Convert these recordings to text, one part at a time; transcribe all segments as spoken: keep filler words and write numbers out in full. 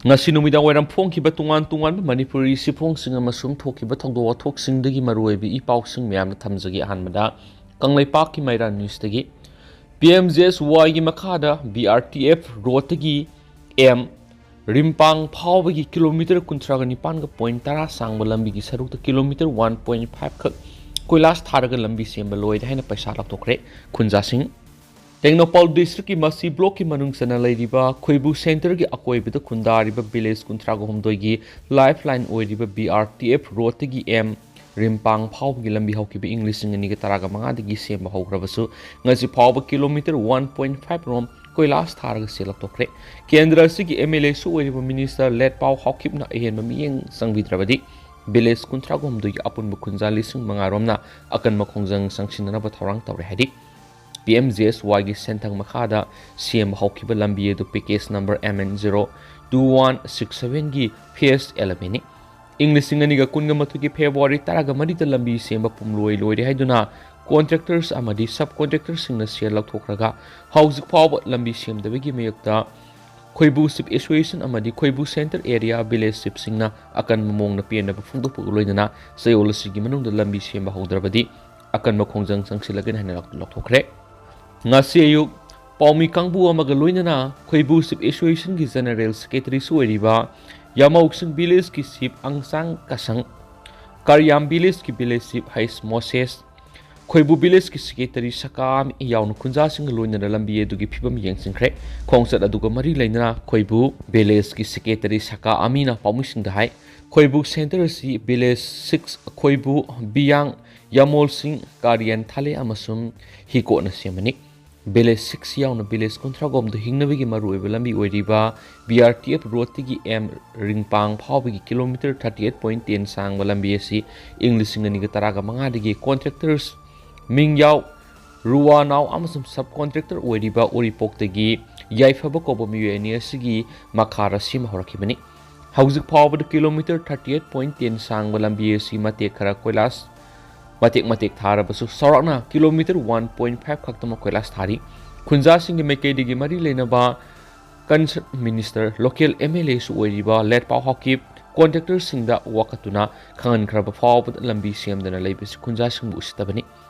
ꯉꯁꯤ ꯅꯨꯃꯤꯗꯥꯡ ꯋꯥꯏꯔꯝ ꯐꯣꯡꯈꯤꯕ ꯇꯣꯉꯥꯟ ꯇꯣꯉꯥꯟꯕ ꯃꯅꯤꯄꯨꯔꯤ ꯏꯁꯤꯐꯣꯡꯁꯤꯡ ꯑꯃꯁꯨꯡ ꯊꯣꯛꯈꯤꯕ ꯊꯧꯗꯣꯛ ꯋꯥꯊꯣꯛꯁꯤꯡꯗꯒꯤ ꯃꯔꯨꯑꯣꯏꯕ ꯏ ꯄꯥꯎꯁꯤꯡ ꯃꯌꯥꯝꯅ ꯊꯝꯖꯒꯦ꯫ ꯑꯍꯥꯟꯕꯗ ꯀꯪꯂꯩꯄꯥꯛꯀꯤ ꯃꯩꯔꯥ ꯅ꯭ꯌꯨꯁꯇꯒꯤ꯫ ꯄꯤ ꯑꯦꯝ ꯖꯤ ꯑꯦꯁ ꯋꯥꯏꯒꯤ ꯃꯈꯥꯗ ꯕꯤ ꯑꯥꯔ ꯇꯤ ꯑꯦꯐ ꯔꯣꯗꯇꯒꯤ ꯑꯦꯝ ꯔꯤꯝꯄꯥꯡ ꯐꯥꯎꯕꯒꯤ ꯀꯤꯂꯣꯃꯤꯇꯔ ꯀꯨꯟꯊ꯭ꯔꯥꯒ ꯅꯤꯄꯥꯟꯒ ꯄꯣꯏꯟ ꯇꯔꯥ ꯁꯥꯡꯕ ꯂꯝꯕꯤꯒꯤ ꯁꯔꯨꯛꯇ ꯀꯤꯂꯣꯃꯤꯇꯔ ꯋꯥꯟ ꯄꯣꯏꯟ ꯐꯥꯏꯚ ꯈꯛ ꯀꯣꯏꯂꯥꯁ ꯊꯥꯔꯒ ꯂꯝꯕꯤ ꯁꯦꯝꯕ ꯂꯣꯏꯔꯦ ꯍꯥꯏꯅ ꯄꯩꯁꯥ ꯂꯧꯊꯣꯛꯈ꯭ꯔꯦ꯫ ꯈꯨꯟꯖꯥꯁꯤꯡ꯫ ꯇꯦꯡꯅꯧꯄꯥꯜ ꯗꯤꯁꯇ꯭ꯔꯤꯛꯀꯤ ꯃꯁꯤ ꯕ꯭ꯂꯣꯛꯀꯤ ꯃꯅꯨꯡ ꯆꯟꯅ ꯂꯩꯔꯤꯕ ꯈꯣꯏꯕꯨ ꯁꯦꯟꯇꯔꯒꯤ ꯑꯀꯣꯏꯕꯗ ꯈꯨꯟꯗꯥꯔꯤꯕ ꯚꯤꯂꯦꯖ ꯀꯨꯟꯊ꯭ꯔꯥꯒ ꯍꯨꯝꯗꯣꯏꯒꯤ ꯂꯥꯏꯐ ꯂꯥꯏꯟ ꯑꯣꯏꯔꯤꯕ ꯕꯤ ꯑꯥꯔ ꯇꯤ ꯑꯦꯐ ꯔꯣꯗꯇꯒꯤ ꯑꯦꯝ ꯔꯤꯝꯄꯥꯡ ꯐꯥꯎꯕꯒꯤ ꯂꯝꯕꯤ ꯍꯧꯈꯤꯕ ꯏꯪ ꯂꯤꯁꯤꯡ ꯑꯅꯤꯒ ꯇꯔꯥꯒ ꯃꯉꯥꯗꯒꯤ ꯁꯦꯝꯕ ꯍꯧꯈ꯭ꯔꯕꯁꯨ, ꯉꯁꯤ ꯐꯥꯎꯕ ꯀꯤꯂꯣꯃꯤꯇꯔ ꯋꯥꯟ ꯄꯣꯏꯟ ꯐꯥꯏꯚ ꯔꯣꯝ ꯀꯣꯏꯂꯥꯁ ꯊꯥꯔꯒ ꯁꯦꯜ ꯂꯧꯊꯣꯛꯈ꯭ꯔꯦ꯫ ꯀꯦꯟꯗ꯭ꯔ ꯑꯁꯤꯒꯤ ꯑꯦꯝ ꯑꯦꯜ ꯑꯦꯁꯨ ꯑꯣꯏꯔꯤꯕ ꯃꯤꯅꯤꯁꯇꯔ ꯂꯦꯠꯄꯥꯎ ꯍꯥꯎꯀꯤꯞꯅ ꯑꯍꯦꯟꯕ ꯃꯤꯠꯌꯦꯡ ꯆꯪꯕꯤꯗ꯭ꯔꯕꯗꯤ, ꯚꯤꯂꯦꯖ ꯀꯨꯟꯊ꯭ꯔꯥꯒ ꯍꯨꯝꯗꯣꯏꯒꯤ ꯑꯄꯨꯟꯕ ꯈꯨꯟꯖꯥ ꯂꯤꯁꯤꯡ ꯃꯉꯥ ꯔꯣꯝꯅ ꯑꯀꯟꯕ ꯈꯣꯡꯖꯪ ꯆꯪꯁꯤꯟꯅꯅꯕ ꯊꯧꯔꯥꯡ ꯇꯧꯔꯦ ꯍꯥꯏꯔꯤ꯫ ꯄꯤ ꯑꯦꯝ ꯖꯤ ꯑꯦꯁ ꯋꯥꯏꯒꯤ ꯁꯦꯟꯊꯪ ꯃꯈꯥꯗ ꯁꯦꯝꯕ ꯍꯧꯈꯤꯕ ꯂꯝꯕꯤ ꯑꯗꯨ package number M N zero two one six ꯁꯚꯦꯟꯒꯤ ꯐꯦꯁ ꯑꯦꯂꯚꯦꯟꯅꯤ꯫ ꯏꯪ ꯂꯤꯁꯤꯡ ꯑꯅꯤꯒ ꯀꯨꯟꯒ ꯃꯥꯊꯣꯏꯒꯤ ꯐꯦꯕ꯭ꯔꯨꯋꯥꯔꯤ ꯇꯔꯥꯒ ꯃꯔꯤꯗ ꯂꯝꯕꯤ ꯁꯦꯝꯕ ꯄꯨꯝꯂꯣꯏ ꯂꯣꯏꯔꯦ ꯍꯥꯏꯗꯨꯅ ꯀꯣꯟꯇ꯭ꯔꯦꯛꯇꯔꯁ ꯑꯃꯗꯤ ꯁꯕ ꯀꯣꯟꯇ꯭ꯔꯦꯛꯇꯔꯁꯤꯡꯅ ꯁꯦꯜ ꯂꯧꯊꯣꯛꯈ꯭ꯔꯒ, ꯍꯧꯖꯤꯛ ꯐꯥꯎꯕ ꯂꯝꯕꯤ ꯁꯦꯝꯗꯕꯒꯤ ꯃꯥꯌꯣꯛꯇ ꯈꯣꯏꯕꯨ ꯁꯤꯞ ꯑꯦꯁꯣꯁꯤꯌꯦꯁꯟ ꯑꯃꯗꯤ ꯈꯣꯏꯕꯨ ꯁꯦꯟꯇꯔ ꯑꯦꯔꯤꯌꯥ ꯚꯤꯂꯦꯖ ꯁꯤꯞꯁꯤꯡꯅ ꯑꯀꯟꯕ ꯃꯑꯣꯡꯗ ꯄꯦꯟꯗꯕ ꯐꯣꯡꯗꯣꯛꯄꯒ ꯂꯣꯏꯅꯅ ꯆꯌꯣꯜ ꯑꯁꯤꯒꯤ ꯃꯅꯨꯡꯗ ꯂꯝꯕꯤ ꯁꯦꯝꯕ ꯍꯧꯗ꯭ꯔꯕꯗꯤ ꯑꯀꯟꯕ ꯈꯣꯡꯖꯪ ꯆꯪꯁꯤꯜꯂꯒꯅꯤ ꯍꯥꯏꯅ ꯂꯥꯎ-, ꯂꯥꯎꯊꯣꯛꯈ꯭ꯔꯦ꯫ ꯉꯁꯤ ꯑꯌꯨꯛ ꯄꯥꯎꯃꯤ ꯀꯥꯡꯕꯨ ꯑꯃꯒ ꯂꯣꯏꯅꯅ ꯈꯣꯏꯕꯨ ꯁꯤꯞ ꯑꯦꯁꯣꯁꯤꯌꯦꯁꯟꯒꯤ ꯖꯦꯅꯔꯦꯜ ꯁꯦꯀ꯭ꯔꯦꯇꯔꯤꯁꯨ ꯑꯣꯏꯔꯤꯕ ꯌꯥꯃꯧꯁꯤꯡ ꯚꯤꯂꯦꯖꯀꯤ ꯁꯤꯞ ꯑꯪꯆꯥꯡ ꯀꯁꯪ, ꯀꯥꯔꯤꯌꯥꯝ ꯚꯤꯂꯦꯖꯀꯤ ꯚꯤꯂꯦꯖ ꯁꯤꯞ ꯍꯩꯁ ꯃꯣꯁꯦꯁ, ꯈꯣꯏꯕꯨ ꯚꯤꯂꯦꯖꯀꯤ ꯁꯦꯀ꯭ꯔꯦꯇꯔꯤ ꯁꯀꯥꯝ ꯌꯥꯎꯅ ꯈꯨꯟꯖꯥꯁꯤꯡꯒ ꯂꯣꯏꯅꯅ ꯂꯝꯕꯤ ꯑꯗꯨꯒꯤ ꯐꯤꯕꯝ ꯌꯦꯡꯁꯤꯟꯈ꯭ꯔꯦ꯫ ꯈꯣꯡꯆꯠ ꯑꯗꯨꯒ ꯃꯔꯤ ꯂꯩꯅꯅ ꯈꯣꯏꯕꯨ ꯚꯤꯂꯦꯖꯀꯤ ꯁꯦꯀ꯭ꯔꯦꯇꯔꯤ ꯁꯀꯥ ꯑꯃꯤꯅ ꯄꯥꯎꯃꯤꯁꯤꯡꯗ ꯍꯥꯏ, ꯈꯣꯏꯕꯨ ꯁꯦꯟꯇꯔ ꯑꯁꯤ ꯚꯤꯂꯦꯖ ꯁꯤꯛꯁ ꯈꯣꯏꯕꯨ, ꯕꯤꯌꯥꯡ, ꯌꯥꯃꯣꯜꯁꯤꯡ, ꯀꯥꯔꯤꯌꯟ ꯊꯥꯂꯦ ꯑꯃꯁꯨꯡ ꯍꯤꯀꯣꯠꯅ ꯁꯦꯝꯕꯅꯤ꯫ ꯚꯤꯂꯦꯖ ꯁꯤꯛꯁ ꯌꯥꯎꯅ ꯚꯤꯂꯦꯖ ꯀꯨꯟꯊ꯭ꯔꯥꯒꯣꯝꯗ ꯍꯤꯡꯅꯕꯒꯤ ꯃꯔꯨꯑꯣꯏꯕ ꯂꯝꯕꯤ ꯑꯣꯏꯔꯤꯕ ꯕꯤ ꯑꯥꯔ ꯇꯤ ꯑꯦꯐ ꯔꯣꯗꯇꯒꯤ ꯑꯦꯝ ꯔꯤꯡꯄꯥꯡ ꯐꯥꯎꯕꯒꯤ kilometre thirty eight point ten ꯁꯥꯡꯕ ꯂꯝꯕꯤ ꯑꯁꯤ ꯏꯪ ꯂꯤꯁꯤꯡ ꯑꯅꯤꯒ ꯇꯔꯥꯒ ꯃꯉꯥꯗꯒꯤ ꯀꯣꯟꯇ꯭ꯔꯦꯛꯇꯔꯁ ꯃꯤꯡꯌꯥꯎ ꯔꯨꯋꯥꯅꯥꯎ ꯑꯃꯁꯨꯡ ꯁꯕ ꯀꯣꯟꯇ꯭ꯔꯦꯛꯇꯔ ꯑꯣꯏꯔꯤꯕ ꯎꯔꯤꯄꯣꯛꯇꯒꯤ ꯌꯥꯏꯐꯕ ꯀꯧꯕ ꯃꯤꯑꯣꯏ ꯑꯅꯤ ꯑꯁꯤꯒꯤ ꯃꯈꯥꯗ ꯁꯦꯝꯕ ꯍꯧꯔꯛꯈꯤꯕꯅꯤ꯫ ꯍꯧꯖꯤꯛ ꯐꯥꯎꯕꯗ kilometre thirty eight point ten ꯁꯥꯡꯕ ꯂꯝꯕꯤ ꯑꯁꯤ ꯃꯇꯦꯛ ꯈꯔ ꯀꯣꯏꯂꯥꯁ ꯃꯇꯦꯛ ꯃꯇꯦꯛ ꯊꯥꯔꯕꯁꯨ, ꯆꯥꯎꯔꯥꯛꯅ ꯀꯤꯂꯣꯃꯤꯇꯔ ꯋꯥꯟ ꯄꯣꯏꯟ ꯐꯥꯏꯚ ꯈꯛꯇꯃꯛ ꯀꯣꯏꯂꯥꯁ ꯊꯥꯔꯤ꯫ ꯈꯨꯟꯖꯥꯁꯤꯡꯒꯤ ꯃꯥꯏꯀꯩꯗꯒꯤ ꯃꯔꯤ ꯂꯩꯅꯕ Concerned Minister, local M L Aꯁꯨ ꯑꯣꯏꯔꯤꯕ ꯂꯦꯠꯄꯥꯎ ꯍꯥꯎꯀꯤꯞ contractorꯁꯤꯡꯗ ꯋꯥꯀꯠꯇꯨꯅ ꯈꯪꯍꯟꯈ꯭ꯔꯕ ꯐꯥꯎꯕꯗ ꯂꯝꯕꯤ ꯁꯦꯝꯗꯅ ꯂꯩꯕꯁꯤ ꯈꯨꯟꯖꯥꯁꯤꯡꯕꯨ ꯎꯁꯤꯠꯇꯕꯅꯤ꯫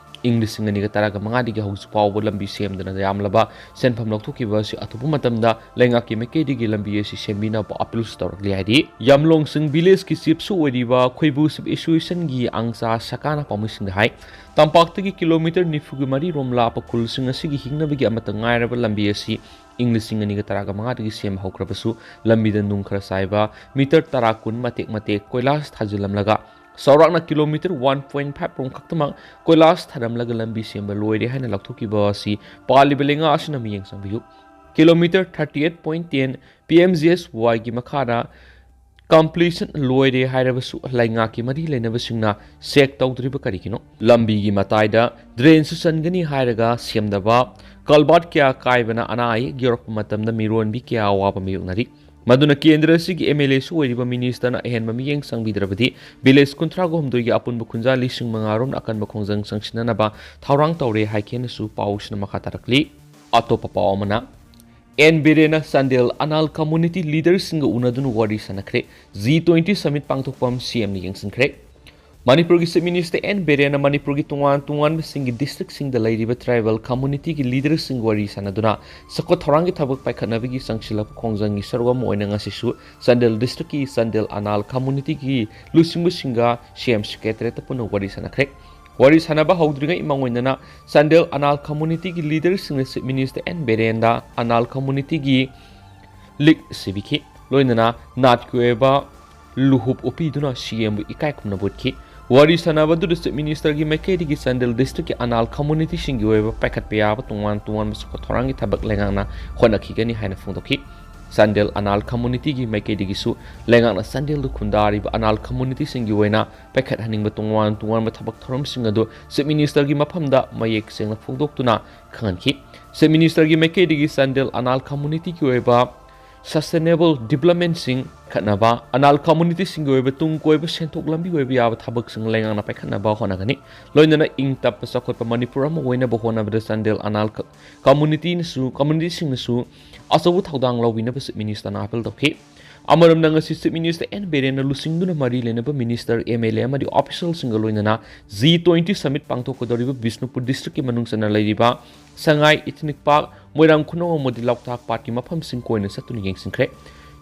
ꯏꯪ ꯂꯤꯁꯤꯡ ꯑꯅꯤꯒ ꯇꯔꯥꯒ ꯃꯉꯥꯗꯒꯤ ꯍꯧꯖꯤꯛ ꯐꯥꯎꯕ ꯂꯝꯕꯤ ꯁꯦꯝꯗꯅ ꯌꯥꯝꯂꯕ ꯁꯦꯟꯐꯝ ꯂꯧꯊꯣꯛꯈꯤꯕ ꯑꯁꯤ ꯑꯊꯨꯕ ꯃꯇꯝꯗ ꯂꯩꯉꯥꯛꯀꯤ ꯃꯥꯏꯀꯩꯗꯒꯤ ꯂꯝꯕꯤ ꯑꯁꯤ ꯁꯦꯝꯕꯤꯅꯕ appealꯁꯨ ꯇꯧꯔꯛꯂꯤ ꯍꯥꯏꯔꯤ꯫ ꯌꯥꯝꯂꯣꯡꯁꯤꯡ villageꯀꯤ chiefꯁꯨ ꯑꯣꯏꯔꯤꯕ ꯈꯣꯏꯕꯨ Chief Associationꯒꯤ ꯑꯪꯆꯥ ꯁꯀꯥꯅ ꯄꯥꯎꯃꯤꯁꯤꯡꯗ ꯍꯥꯏ, ꯇꯝꯄꯥꯛꯇꯒꯤ kilometre ꯅꯤꯐꯨꯒ ꯃꯔꯤ ꯔꯣꯝ ꯂꯥꯞꯄ ꯈꯨꯜꯁꯤꯡ ꯑꯁꯤꯒꯤ ꯍꯤꯡꯅꯕꯒꯤ ꯑꯃꯠꯇ ꯉꯥꯏꯔꯕ ꯂꯝꯕꯤ ꯑꯁꯤ ꯏꯪ ꯂꯤꯁꯤꯡ ꯑꯅꯤꯒ ꯇꯔꯥꯒ ꯃꯉꯥꯗꯒꯤ ꯁꯦꯝꯕ ꯍꯧꯈ꯭ꯔꯕꯁꯨ, ꯂꯝꯕꯤꯗ ꯅꯨꯡ ꯈꯔ ꯆꯥꯏꯕ metre ꯇꯔꯥ ꯀꯨꯟ ꯃꯇꯦꯛ ꯃꯇꯦꯛ ꯀꯣꯏꯂꯥꯁ ꯊꯥꯖꯤꯜꯂꯝꯂꯒ, ꯆꯥꯎꯔꯥꯛꯅ kilometre one point five ꯔꯣꯝ ꯈꯛꯇꯃꯛ ꯀꯣꯏꯂꯥꯁ ꯊꯥꯔꯝꯂꯒ ꯂꯝꯕꯤ ꯁꯦꯝꯕ ꯂꯣꯏꯔꯦ ꯍꯥꯏꯅ ꯂꯥꯎꯊꯣꯛꯈꯤꯕ ꯑꯁꯤ ꯄꯥꯜꯂꯤꯕ ꯂꯩꯉꯥꯛ ꯑꯁꯤꯅ ꯃꯤꯠꯌꯦꯡ ꯆꯪꯕꯤꯌꯨ꯫ Kilometre thirty eight point ten P M G S Yꯒꯤ ꯃꯈꯥꯗ completion ꯂꯣꯏꯔꯦ ꯍꯥꯏꯔꯕꯁꯨ ꯂꯩꯉꯥꯛꯀꯤ ꯃꯔꯤ ꯂꯩꯅꯕꯁꯤꯡꯅ check ꯇꯧꯗ꯭ꯔꯤꯕ ꯀꯔꯤꯒꯤꯅꯣ? ꯂꯝꯕꯤꯒꯤ ꯃꯇꯥꯏꯗ drainꯁꯨ ꯆꯟꯒꯅꯤ ꯍꯥꯏꯔꯒ ꯁꯦꯝꯗꯕ, culvert ꯀꯌꯥ ꯀꯥꯏꯕꯅ ꯑꯅꯥ ꯑꯌꯦꯛ ꯌꯧꯔꯛꯄ ꯃꯇꯝꯗ ꯃꯤꯔꯣꯟꯕꯤ ꯀꯌꯥ ꯑꯋꯥꯕ ꯃꯥꯌꯣꯛꯅꯔꯤ꯫ ꯃꯗꯨꯅ ꯀꯦꯟꯗ꯭ꯔ ꯑꯁꯤꯒꯤ M L Aꯁꯨ ꯑꯣꯏꯔꯤꯕ ministerꯅ ꯑꯍꯦꯟꯕ ꯃꯤꯠꯌꯦꯡ ꯆꯪꯕꯤꯗ꯭ꯔꯕꯗꯤ village ꯀꯨꯟꯊ꯭ꯔꯥꯒ ꯍꯨꯝꯗꯣꯏꯒꯤ ꯑꯄꯨꯟꯕ ꯈꯨꯟꯖꯥ ꯂꯤꯁꯤꯡ ꯃꯉꯥ ꯔꯣꯝꯅ ꯑꯀꯟꯕ ꯈꯣꯡꯖꯪ ꯆꯪꯁꯤꯟꯅꯅꯕ ꯊꯧꯔꯥꯡ ꯇꯧꯔꯦ ꯍꯥꯏꯈꯤꯅꯁꯨ ꯄꯥꯎꯁꯤꯅ ꯃꯈꯥ ꯇꯥꯔꯛꯂꯤ꯫ ꯑꯇꯣꯞꯄ ꯄꯥꯎ ꯑꯃꯅ, ꯑꯦꯟ ꯕꯤꯔꯦꯟꯅ ꯆꯥꯟꯗꯦꯜ ꯑꯅꯥꯜ community leaderꯁꯤꯡꯒ ꯎꯅꯗꯨꯅ ꯋꯥꯔꯤ ꯁꯥꯟꯅꯈ꯭ꯔꯦ꯫ G twenty summit ꯄꯥꯡꯊꯣꯛꯐꯝ CMꯅ ꯌꯦꯡꯁꯤꯟꯈ꯭ꯔꯦ꯫ ꯃꯅꯤꯄꯨꯔꯒꯤ Chief Minister ꯑꯦꯟ ꯕꯤꯔꯦꯟꯅ ꯃꯅꯤꯄꯨꯔꯒꯤ ꯇꯣꯉꯥꯟ ꯇꯣꯉꯥꯟꯕꯁꯤꯡꯒꯤ districtꯁꯤꯡꯗ ꯂꯩꯔꯤꯕ tribal communityꯒꯤ leaderꯁꯤꯡꯒ ꯋꯥꯔꯤ ꯁꯥꯟꯅꯗꯨꯅ ꯆꯥꯎꯈꯠ ꯊꯧꯔꯥꯡꯒꯤ ꯊꯕꯛ ꯄꯥꯏꯈꯠꯅꯕꯒꯤ ꯆꯪꯁꯤꯜꯂꯛꯄ ꯈꯣꯡꯖꯪꯒꯤ ꯁꯔꯨꯛ ꯑꯃ ꯑꯣꯏꯅ ꯉꯁꯤꯁꯨ ꯆꯥꯟꯗꯦꯜ districtꯀꯤ ꯆꯥꯟꯗꯦꯜ ꯑꯅꯥꯜ communityꯒꯤ ꯂꯨꯆꯤꯡꯕꯁꯤꯡꯒ CM secretariatꯇ ꯄꯨꯟꯅ ꯋꯥꯔꯤ ꯁꯥꯟꯅꯈ꯭ꯔꯦ꯫ ꯋꯥꯔꯤ ꯁꯥꯟꯅꯕ ꯍꯧꯗ꯭ꯔꯤꯉꯩ ꯃꯥꯡꯑꯣꯏꯅꯅ ꯆꯥꯟꯗꯦꯜ ꯑꯅꯥꯜ communityꯒꯤ leaderꯁꯤꯡꯅ Chief Minister ꯑꯦꯟ ꯕꯤꯔꯦꯟꯗ ꯑꯅꯥꯜ communityꯒꯤ ꯂꯤꯛ ꯁꯤꯕꯤꯈꯤ꯫ ꯂꯣꯏꯅꯅ ꯅꯥꯠꯀꯤ ꯑꯣꯏꯕ ꯂꯨꯍꯨꯞ ꯎꯞꯄꯤꯗꯨꯅ CMꯕꯨ ꯏꯀꯥꯏ ꯈꯨꯝꯅꯕ ꯎꯠꯈꯤ꯫ ꯋꯥꯔꯤ ꯁꯥꯟꯅꯕ ꯑꯗꯨꯗ Chief Ministerꯒꯤ ꯃꯥꯏꯀꯩꯗꯒꯤ ꯆꯥꯟꯗꯦꯜ districtꯀꯤ ꯑꯅꯥꯜ communityꯁꯤꯡꯒꯤ ꯑꯣꯏꯕ ꯄꯥꯏꯈꯠꯄ ꯌꯥꯕ ꯇꯣꯉꯥꯟ ꯇꯣꯉꯥꯟꯕ ꯆꯥꯎꯈꯠ ꯊꯧꯔꯥꯡꯒꯤ ꯊꯕꯛ ꯂꯩꯉꯥꯛꯅ ꯍꯣꯠꯅꯈꯤꯒꯅꯤ ꯍꯥꯏꯅ ꯐꯣꯡꯗꯣꯛꯈꯤ꯫ ꯆꯥꯟꯗꯦꯜ ꯑꯅꯥꯜ communityꯒꯤ ꯃꯥꯏꯀꯩꯗꯒꯤꯁꯨ ꯂꯩꯉꯥꯛꯅ ꯆꯥꯟꯗꯦꯜꯗ ꯈꯨꯟꯗꯥꯔꯤꯕ ꯑꯅꯥꯜ communityꯁꯤꯡꯒꯤ ꯑꯣꯏꯅ ꯄꯥꯏꯈꯠꯍꯟꯅꯤꯡꯕ ꯇꯣꯉꯥꯟ ꯇꯣꯉꯥꯟꯕ ꯊꯕꯛ ꯊꯧꯔꯝꯁꯤꯡ ꯑꯗꯨ Chief Ministerꯒꯤ ꯃꯐꯝꯗ ꯃꯌꯦꯛ ꯁꯦꯡꯅ ꯐꯣꯡꯗꯣꯛꯇꯨꯅ ꯈꯪꯍꯟꯈꯤ꯫ Chief Ministerꯒꯤ ꯃꯥꯏꯀꯩꯗꯒꯤ ꯆꯥꯟꯗꯦꯜ ꯑꯅꯥꯜ communityꯒꯤ ꯑꯣꯏꯕ sustainable developmentꯁꯤꯡ ꯈꯠꯅꯕ, ꯑꯅꯥꯜ ꯀꯝꯃꯨꯅꯤꯇꯤꯁꯤꯡꯒꯤ ꯑꯣꯏꯕ ꯇꯨꯡ ꯀꯣꯏꯕ ꯁꯦꯟꯊꯣꯛ ꯂꯝꯕꯤ ꯑꯣꯏꯕ ꯌꯥꯕ ꯊꯕꯛꯁꯤꯡ ꯂꯩꯉꯥꯛꯅ ꯄꯥꯏꯈꯠꯅꯕ ꯍꯣꯠꯅꯒꯅꯤ꯫ ꯂꯣꯏꯅꯅ ꯏꯪ ꯇꯞꯄ ꯆꯥꯎꯈꯠꯄ ꯃꯅꯤꯄꯨꯔ ꯑꯃ ꯑꯣꯏꯅꯕ ꯍꯣꯠꯅꯕꯗ ꯆꯥꯟꯗꯦꯜ ꯑꯅꯥꯜ ꯀ-, ꯀꯝꯃꯨꯅꯤꯇꯤꯅꯁꯨ, ꯀꯝꯃꯨꯅꯤꯇꯤꯁꯤꯡꯅꯁꯨ ꯑꯆꯧꯕ ꯊꯧꯗꯥꯡ ꯂꯧꯕꯤꯅꯕ Chief Ministerꯅ ꯑꯥꯄꯤꯜ ꯇꯧꯈꯤ꯫ ꯑꯃꯔꯣꯝꯗ ꯉꯁꯤ Chief Minister ꯑꯦꯟ ꯕꯤꯔꯦꯟꯅ ꯂꯨꯆꯤꯡꯗꯨꯅ ꯃꯔꯤ ꯂꯩꯅꯕ Minister, MLA ꯑꯃꯗꯤ officialꯁꯤꯡꯒ ꯂꯣꯏꯅꯅ G twenty Summit ꯄꯥꯡꯊꯣꯛꯀꯗꯧꯔꯤꯕ ꯕꯤꯁꯅꯨꯄꯨꯔ districtꯀꯤ ꯃꯅꯨꯡ ꯆꯟꯅ ꯂꯩꯔꯤꯕ ꯁꯉꯥꯏ Ethnic Park, ꯃꯣꯏꯔꯥꯡ ꯈꯨꯅꯧ ꯑꯃꯗꯤ ꯂꯣꯛꯇꯥꯛ ꯄꯥꯠꯀꯤ ꯃꯐꯝꯁꯤꯡ ꯀꯣꯏꯅ ꯆꯠꯇꯨꯅ ꯌꯦꯡꯁꯤꯟꯈ꯭ꯔꯦ꯫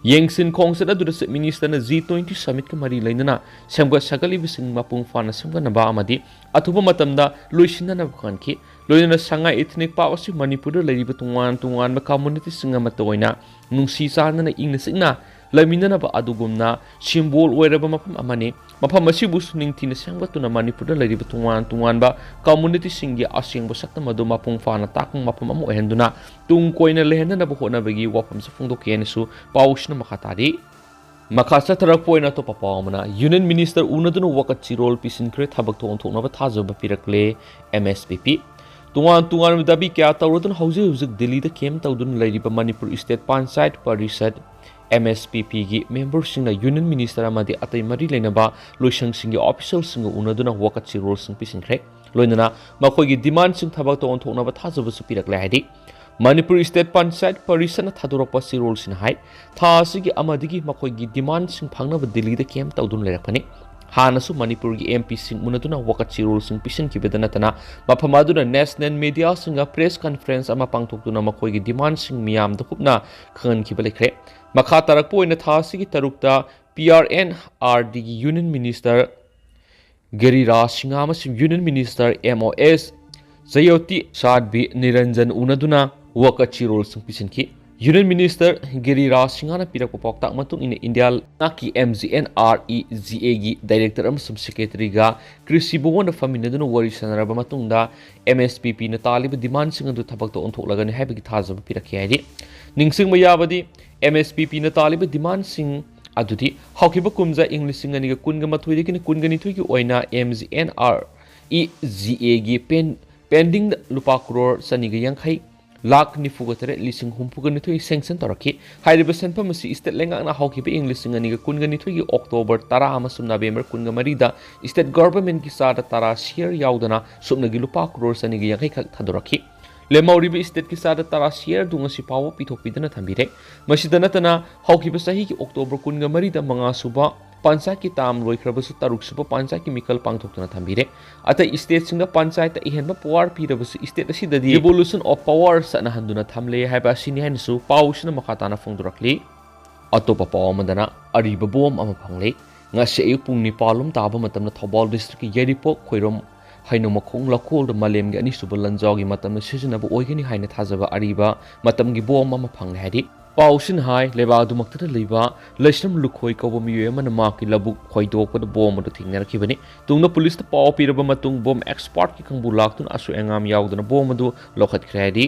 ꯌꯦꯡꯁꯤꯟ ꯈꯣꯡꯆꯠ ꯑꯗꯨꯗ Chief Ministerꯅ G twenty Summitꯀ ꯃꯔꯤ ꯂꯩꯅꯅ ꯁꯦꯝꯒꯠ ꯁꯥꯒꯠꯂꯤꯕꯁꯤꯡ ꯃꯄꯨꯡ ꯐꯥꯅ ꯁꯦꯝꯒꯠꯅꯕ ꯑꯃꯗꯤ ꯑꯊꯨꯕ ꯃꯇꯝꯗ ꯂꯣꯏꯁꯤꯟꯅꯅꯕ ꯈꯪꯍꯟꯈꯤ꯫ ꯂꯣꯏꯅꯅ ꯁꯉꯥꯏ Ethnic Park ꯑꯁꯤ ꯃꯅꯤꯄꯨꯔꯗ ꯂꯩꯔꯤꯕ ꯇꯣꯉꯥꯟ ꯇꯣꯉꯥꯟꯕ ꯀꯝꯃꯨꯅꯤꯇꯤꯁꯤꯡ ꯑꯃꯠꯇ ꯑꯣꯏꯅ ꯅꯨꯡꯁꯤ ꯆꯥꯟꯅꯅ ꯏꯪꯅ ꯆꯤꯛꯅ ꯂꯩꯃꯤꯟꯅꯅꯕ ꯑꯗꯨꯒꯨꯝꯅ symbol ꯑꯣꯏꯔꯕ ꯃꯐꯝ ꯑꯃꯅꯤ꯫ ꯃꯐꯝ ꯑꯁꯤꯕꯨꯁꯨ ꯅꯤꯡꯊꯤꯅ ꯁꯦꯝꯒꯠꯇꯨꯅ ꯃꯅꯤꯄꯨꯔꯗ ꯂꯩꯔꯤꯕ ꯇꯣꯉꯥꯟ ꯇꯣꯉꯥꯟꯕ ꯀꯝꯃꯨꯅꯤꯇꯤꯁꯤꯡꯒꯤ ꯑꯁꯦꯡꯕ ꯁꯛꯇꯝ ꯑꯗꯨ ꯃꯄꯨꯡ ꯐꯥꯅ ꯇꯥꯛꯄ ꯃꯐꯝ ꯑꯃ ꯑꯣꯏꯍꯟꯗꯨꯅ ꯇꯨꯡ ꯀꯣꯏꯅ ꯂꯩꯍꯟꯅꯅꯕ ꯍꯣꯠꯅꯕꯒꯤ ꯋꯥꯐꯝꯁꯨ ꯐꯣꯡꯗꯣꯛꯈꯤ ꯍꯥꯏꯅꯁꯨ ꯄꯥꯎꯁꯤꯅ ꯃꯈꯥ ꯇꯥꯔꯤ꯫ ꯃꯈꯥ ꯆꯠꯊꯔꯛꯄ ꯑꯣꯏꯅ ꯑꯇꯣꯞꯄ ꯄꯥꯎ ꯑꯃꯅ, Union Minister ꯎꯅꯗꯨꯅ ꯋꯥꯀꯠ ꯆꯤꯔꯣꯜ ꯄꯤꯁꯤꯟꯈ꯭ꯔꯦ, ꯊꯕꯛ ꯊꯧꯑꯣꯟ ꯊꯣꯛꯅꯕ ꯊꯥꯖꯕ ꯄꯤꯔꯛꯂꯦ M S P P꯫ ꯇꯣꯉꯥꯟ ꯇꯣꯉꯥꯟꯕ ꯗꯥꯕꯤ ꯀꯌꯥ ꯇꯧꯔꯗꯨꯅ ꯍꯧꯖꯤꯛ ꯍꯧꯖꯤꯛ ꯗꯤꯜꯂꯤꯗ camp ꯇꯧꯗꯨꯅ ꯂꯩꯔꯤꯕ Manipur State Panchayat Parishad, M S P Pꯒꯤ memberꯁꯤꯡꯅ Union Minister ꯑꯃꯗꯤ ꯑꯇꯩ ꯃꯔꯤ ꯂꯩꯅꯕ ꯂꯣꯏꯁꯪꯁꯤꯡꯒꯤ officialꯁꯤꯡꯒ ꯎꯅꯗꯨꯅ ꯋꯥꯀꯠ ꯆꯤꯔꯣꯜꯁꯤꯡ ꯄꯤꯁꯤꯟꯈ꯭ꯔꯦ꯫ ꯂꯣꯏꯅꯅ ꯃꯈꯣꯏꯒꯤ demandꯁꯤꯡ ꯊꯕꯛꯇ ꯑꯣꯟꯊꯣꯛꯅꯕ ꯊꯥꯖꯕꯁꯨ ꯄꯤꯔꯛꯂꯦ ꯍꯥꯏꯔꯤ꯫ ꯃꯅꯤꯄꯨꯔ State Panchayat Parishadꯅ ꯊꯥꯗꯣꯔꯛꯄ ꯆꯤꯔꯣꯜꯁꯤꯅ ꯍꯥꯏ, ꯊꯥ ꯑꯁꯤꯒꯤ ꯑꯃꯗꯒꯤ ꯃꯈꯣꯏꯒꯤ demandꯁꯤꯡ ꯐꯪꯅꯕ ꯗꯤꯜꯂꯤꯗ camp ꯇꯧꯗꯨꯅ ꯂꯩꯔꯛꯄꯅꯤ꯫ ꯍꯥꯟꯅꯁꯨ ꯃꯅꯤꯄꯨꯔꯒꯤ M Pꯁꯤꯡ ꯎꯅꯗꯨꯅ ꯋꯥꯀꯠ ꯆꯤꯔꯣꯜꯁꯤꯡ ꯄꯤꯁꯤꯟꯈꯤꯕꯗ ꯅꯠꯇꯅ ꯃꯐꯝ ꯑꯗꯨꯅ national mediaꯁꯤꯡꯒ press conference ꯑꯃ ꯄꯥꯡꯊꯣꯛꯇꯨꯅ ꯃꯈꯣꯏꯒꯤ demandꯁꯤꯡ ꯃꯤꯌꯥꯝꯗ ꯀꯨꯞꯅ ꯈꯪꯍꯟꯈꯤꯕ ꯂꯩꯈ꯭ꯔꯦ꯫ ꯃꯈꯥ ꯇꯥꯔꯛꯄ ꯑꯣꯏꯅ ꯊꯥ ꯑꯁꯤꯒꯤ ꯇꯔꯨꯛꯇ P R N R Dꯒꯤ Union Minister ꯒꯤꯔꯤꯔꯥꯖ Singh ꯑꯃꯁꯨꯡ Union Minister M O S Jyoti ꯁꯥꯗꯚꯤ ꯅꯤꯔꯟꯖꯟ ꯎꯅꯗꯨꯅ ꯋꯥꯀꯠ ꯆꯤꯔꯣꯜꯁꯤꯡ ꯄꯤꯁꯤꯟꯈꯤ꯫ Union Minister ꯒꯤꯔꯤꯔꯥꯖ ꯁꯤꯡꯍꯅ ꯄꯤꯔꯛꯄ ꯄꯥꯎꯇꯥꯛ ꯃꯇꯨꯡ ꯏꯟꯅ ꯏꯟꯗꯤꯌꯥ ꯂꯩꯉꯥꯛꯀꯤ M G N R E G Aꯒꯤ director ꯑꯃꯁꯨꯡ secretaryꯒ ꯀ꯭ꯔꯤꯁꯤ ꯚꯋꯟꯗ ꯐꯝꯃꯤꯟꯅꯗꯨꯅ ꯋꯥꯔꯤ ꯁꯥꯟꯅꯔꯕ ꯃꯇꯨꯡꯗ M S P Pꯅ ꯇꯥꯜꯂꯤꯕ demandꯁꯤꯡ ꯑꯗꯨ ꯊꯕꯛꯇ ꯑꯣꯟꯊꯣꯛꯂꯒꯅꯤ ꯍꯥꯏꯕꯒꯤ ꯊꯥꯖꯕ ꯄꯤꯔꯛꯈꯤ ꯍꯥꯏꯔꯤ꯫ ꯅꯤꯡꯁꯤꯡꯕ ꯌꯥꯕꯗꯤ, M S P Pꯅ ꯇꯥꯜꯂꯤꯕ demandꯁꯤꯡ ꯑꯗꯨꯗꯤ ꯍꯧꯈꯤꯕ ꯀꯨꯝꯖꯥ ꯏꯪ ꯂꯤꯁꯤꯡ ꯑꯅꯤꯒ ꯀꯨꯟꯒ ꯃꯥꯊꯣꯏꯗꯒꯤꯅ ꯀꯨꯟꯒ ꯅꯤꯊꯣꯏꯒꯤ ꯑꯣꯏꯅ M G N R E G Aꯒꯤ pen-, pendingꯗ ꯂꯨꯄꯥ ꯀ꯭ꯔꯣꯔ ꯆꯅꯤꯒ ꯌꯥꯡꯈꯩ, ꯂꯥꯈ ꯅꯤꯐꯨꯒ ꯇꯔꯦꯠ ꯂꯤꯁꯤꯡ ꯍꯨꯝꯐꯨꯒ ꯅꯤꯊꯣꯏ sanction ꯇꯧꯔꯛꯈꯤ꯫ ꯍꯥꯏꯔꯤꯕ ꯁꯦꯟꯐꯝ ꯑꯁꯤ state ꯂꯩꯉꯥꯛꯅ ꯍꯧꯈꯤꯕ ꯏꯪ ꯂꯤꯁꯤꯡ ꯑꯅꯤꯒ ꯀꯨꯟꯒ ꯅꯤꯊꯣꯏꯒꯤ October ꯇꯔꯥ ꯑꯃꯁꯨꯡ November ꯀꯨꯟꯒ ꯃꯔꯤꯗ state governmentꯀꯤ ꯆꯥꯗ ꯇꯔꯥ share ꯌꯥꯎꯗꯅ ꯁꯨꯞꯅꯒꯤ ꯂꯨꯄꯥ ꯀ꯭ꯔꯣꯔ ꯆꯅꯤꯒ ꯌꯥꯡꯈꯩ ꯈꯛ ꯊꯥꯗꯣꯔꯛꯈꯤ꯫ ꯂꯦꯝꯍꯧꯔꯤꯕ stateꯀꯤ ꯆꯥꯗ ꯇꯔꯥ share ꯑꯗꯨ ꯉꯁꯤ ꯐꯥꯎꯕ ꯄꯤꯊꯣꯛꯄꯤꯗꯅ ꯊꯝꯕꯤꯔꯦ꯫ ꯃꯁꯤꯗ ꯅꯠꯇꯅ, ꯍꯧꯈꯤꯕ ꯆꯍꯤꯒꯤ October ꯀꯨꯟꯒ ꯃꯔꯤꯗ ꯃꯉꯥ ꯁꯨꯕ ꯄꯟꯆꯥꯌꯠꯀꯤ term ꯂꯣꯏꯈ꯭ꯔꯕꯁꯨ ꯇꯔꯨꯛ ꯁꯨꯕ ꯄꯟꯆꯥꯌꯠꯀꯤ ꯃꯤꯈꯜ ꯄꯥꯡꯊꯣꯛꯇꯨꯅ ꯊꯝꯕꯤꯔꯦ꯫ ꯑꯇꯩ stateꯁꯤꯡꯗ ꯄꯟꯆꯥꯌꯠꯇ ꯑꯍꯦꯟꯕ power ꯄꯤꯔꯕꯁꯨ state ꯑꯁꯤꯗꯗꯤ revolution of power ꯆꯠꯅꯍꯟꯗꯨꯅ ꯊꯝꯂꯦ ꯍꯥꯏꯕ ꯑꯁꯤꯅꯤ ꯍꯥꯏꯅꯁꯨ ꯄꯥꯎꯁꯤꯅ ꯃꯈꯥ ꯇꯥꯅ ꯐꯣꯡꯗꯣꯔꯛꯂꯤ꯫ ꯑꯇꯣꯞꯄ ꯄꯥꯎ ꯑꯃꯗꯅ ꯑꯔꯤꯕ ꯕꯣꯝ ꯑꯃ ꯐꯪꯂꯦ꯫ ꯉꯁꯤ ꯑꯌꯨꯛ ꯄꯨꯡ ꯅꯤꯄꯥꯜ ꯂꯣꯝ ꯇꯥꯕ ꯃꯇꯝꯗ ꯊꯧꯕꯥꯜ districtꯀꯤ ꯌꯥꯏꯔꯤꯄꯣꯛ ꯈꯣꯏꯔꯣꯝ ꯍꯩꯅꯧꯃꯈꯣꯡ ꯂꯧꯀꯣꯜꯗ ꯃꯥꯂꯦꯝꯒꯤ ꯑꯅꯤꯁꯨꯕ ꯂꯥꯟꯖꯥꯎꯒꯤ ꯃꯇꯝꯗ ꯁꯤꯖꯤꯟꯅꯕ ꯑꯣꯏꯒꯅꯤ ꯍꯥꯏꯅ ꯊꯥꯖꯕ ꯑꯔꯤꯕ ꯃꯇꯝꯒꯤ ꯕꯣꯝ ꯑꯃ ꯐꯪꯂꯦ ꯍꯥꯏꯔꯤ꯫ ꯄꯥꯎꯁꯤꯅ ꯍꯥꯏ, ꯂꯩꯕꯥꯛ ꯑꯗꯨꯃꯛꯇꯗ ꯂꯩꯕ ꯂꯩꯁ꯭ꯔꯝ ꯂꯨꯈꯣꯏ ꯀꯧꯕ ꯃꯤꯑꯣꯏ ꯑꯃꯅ ꯃꯍꯥꯛꯀꯤ ꯂꯧꯕꯨꯛ ꯈꯣꯏꯗꯣꯛꯄꯗ ꯕꯣꯝ ꯑꯗꯨ ꯊꯦꯡꯅꯔꯛꯈꯤꯕꯅꯤ꯫ ꯇꯨꯡꯗ ꯄꯨꯂꯤꯁꯇ ꯄꯥꯎ ꯄꯤꯔꯕ ꯃꯇꯨꯡ ꯕꯣꯝ expertꯀꯤ ꯀꯥꯡꯕꯨ ꯂꯥꯛꯇꯨꯅ ꯑꯁꯣꯏ ꯑꯉꯥꯝ ꯌꯥꯎꯗꯅ ꯕꯣꯝ ꯑꯗꯨ ꯂꯧꯈꯠꯈ꯭ꯔꯦ ꯍꯥꯏꯔꯤ꯫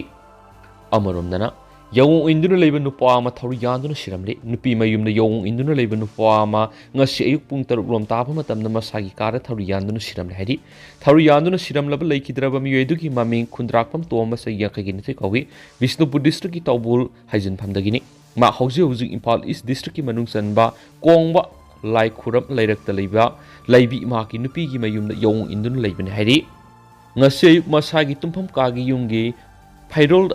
ꯑꯃꯔꯣꯝꯗꯅ, ꯌꯥꯑꯣꯡ ꯏꯟꯗꯨꯅ ꯂꯩꯕ ꯅꯨꯄꯥ ꯑꯃ ꯊꯧꯔꯤ ꯌꯥꯟꯗꯨꯅ ꯁꯤꯔꯝꯂꯦ꯫ ꯅꯨꯄꯤ ꯃꯌꯨꯝꯗ ꯌꯥꯑꯣꯡ ꯏꯟꯗꯨꯅ ꯂꯩꯕ ꯅꯨꯄꯥ ꯑꯃ ꯉꯁꯤ ꯑꯌꯨꯛ ꯄꯨꯡ ꯇꯔꯨꯛ ꯂꯣꯝ ꯇꯥꯕ ꯃꯇꯝꯗ ꯃꯁꯥꯒꯤ ꯀꯥꯗ ꯊꯧꯔꯤ ꯌꯥꯟꯗꯨꯅ ꯁꯤꯔꯝꯂꯦ ꯍꯥꯏꯔꯤ꯫ ꯊꯧꯔꯤ ꯌꯥꯟꯗꯨꯅ ꯁꯤꯔꯝꯂꯕ ꯂꯩꯈꯤꯗ꯭ꯔꯕ ꯃꯤꯑꯣꯏ ꯑꯗꯨꯒꯤ ꯃꯃꯤꯡ ꯈꯨꯟꯗ꯭ꯔꯥꯛꯄꯝ ꯇꯣꯝꯕ, ꯆꯍꯤ ꯌꯥꯡꯈꯩꯒꯤ ꯅꯤꯊꯣꯏ ꯀꯧꯏ꯫ ꯕꯤꯁꯅꯨꯄꯨꯔ districtꯀꯤ ꯇꯧꯕꯨꯜ ꯍꯥꯏꯖꯤꯟꯐꯝꯗꯒꯤꯅꯤ꯫ ꯃꯍꯥꯛ ꯍꯧꯖꯤꯛ ꯍꯧꯖꯤꯛ ꯏꯝꯐꯥꯜ East districtꯀꯤ ꯃꯅꯨꯡ ꯆꯟꯕ ꯀꯣꯡꯕ ꯂꯥꯏꯈꯨꯔꯝ ꯂꯩꯔꯛꯇ ꯂꯩꯕ ꯂꯩꯕꯤ ꯃꯍꯥꯛꯀꯤ ꯅꯨꯄꯤꯒꯤ ꯃꯌꯨꯝꯗ ꯌꯥꯑꯣꯡ ꯏꯟꯗꯨꯅ ꯂꯩꯕꯅꯤ ꯍꯥꯏꯔꯤ꯫ ꯉꯁꯤ ꯑꯌꯨꯛ ꯃꯁꯥꯒꯤ ꯇꯨꯝꯐꯝ ꯀꯥꯒꯤ ꯌꯨꯝꯒꯤ ꯐꯩꯔꯣꯜ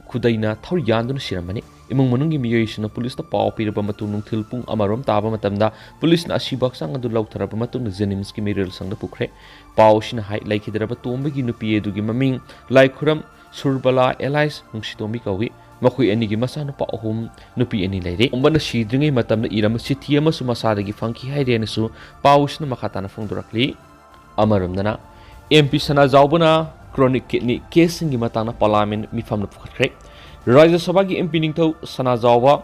ꯈꯨꯗꯩꯅ ꯊꯧꯔꯤ ꯌꯥꯟꯗꯨꯅ ꯁꯤꯔꯝꯕꯅꯤ꯫ ꯏꯃꯨꯡ ꯃꯅꯨꯡꯒꯤ ꯃꯤꯑꯣꯏꯁꯤꯡꯅ ꯄꯨꯂꯤꯁꯇ ꯄꯥꯎ ꯄꯤꯔꯕ ꯃꯇꯨꯡ ꯅꯨꯡꯊꯤꯜ ꯄꯨꯡ ꯑꯃꯔꯣꯝ ꯇꯥꯕ ꯃꯇꯝꯗ ꯄꯨꯂꯤꯁꯅ ꯑꯁꯤꯕ ꯍꯛꯆꯥꯡ ꯑꯗꯨ ꯂꯧꯊꯔꯕ ꯃꯇꯨꯡꯗ ꯖꯦꯅꯤꯝꯁꯀꯤ ꯃꯤꯔꯦꯜ ꯁꯪꯗ ꯄꯨꯈ꯭ꯔꯦ꯫ ꯄꯥꯎ ꯑꯁꯤꯅ ꯍꯥꯏ, ꯂꯩꯈꯤꯗ꯭ꯔꯕ ꯇꯣꯝꯕꯒꯤ ꯅꯨꯄꯤ ꯑꯗꯨꯒꯤ ꯃꯃꯤꯡ ꯂꯥꯏꯈꯨꯔꯝ ꯁꯨꯔꯕꯂꯥ alias ꯅꯨꯡꯁꯤꯇꯣꯝꯕꯤ ꯀꯧꯏ꯫ ꯃꯈꯣꯏ ꯑꯅꯤꯒꯤ ꯃꯆꯥꯅꯨꯄꯥ ꯑꯍꯨꯝ, ꯅꯨꯄꯤ ꯑꯅꯤ ꯂꯩꯔꯦ꯫ ꯇꯣꯝꯕꯅ ꯁꯤꯗ꯭ꯔꯤꯉꯩ ꯃꯇꯝꯗ ꯏꯔꯝꯕ ꯆꯤꯊꯤ ꯑꯃꯁꯨ ꯃꯁꯥꯗꯒꯤ ꯐꯪꯈꯤ ꯍꯥꯏꯔꯦꯅꯁꯨ ꯄꯥꯎꯁꯤꯅ ꯃꯈꯥ ꯇꯥꯅ ꯐꯣꯡꯗꯣꯔꯛꯂꯤ꯫ ꯑꯃꯔꯣꯝꯗꯅ, MP ꯁꯅꯥꯖꯥꯎꯕꯅ chronic kidney caseꯁꯤꯡꯒꯤ ꯃꯇꯥꯡꯗ parliament ꯃꯤꯐꯝꯗ ꯄꯨꯈꯠꯈ꯭ꯔꯦ꯫ ꯔꯥꯖ꯭ꯌ ꯁꯚꯥꯒꯤ MP ꯅꯤꯡꯊꯧ ꯁꯅꯥꯖꯥꯎꯕ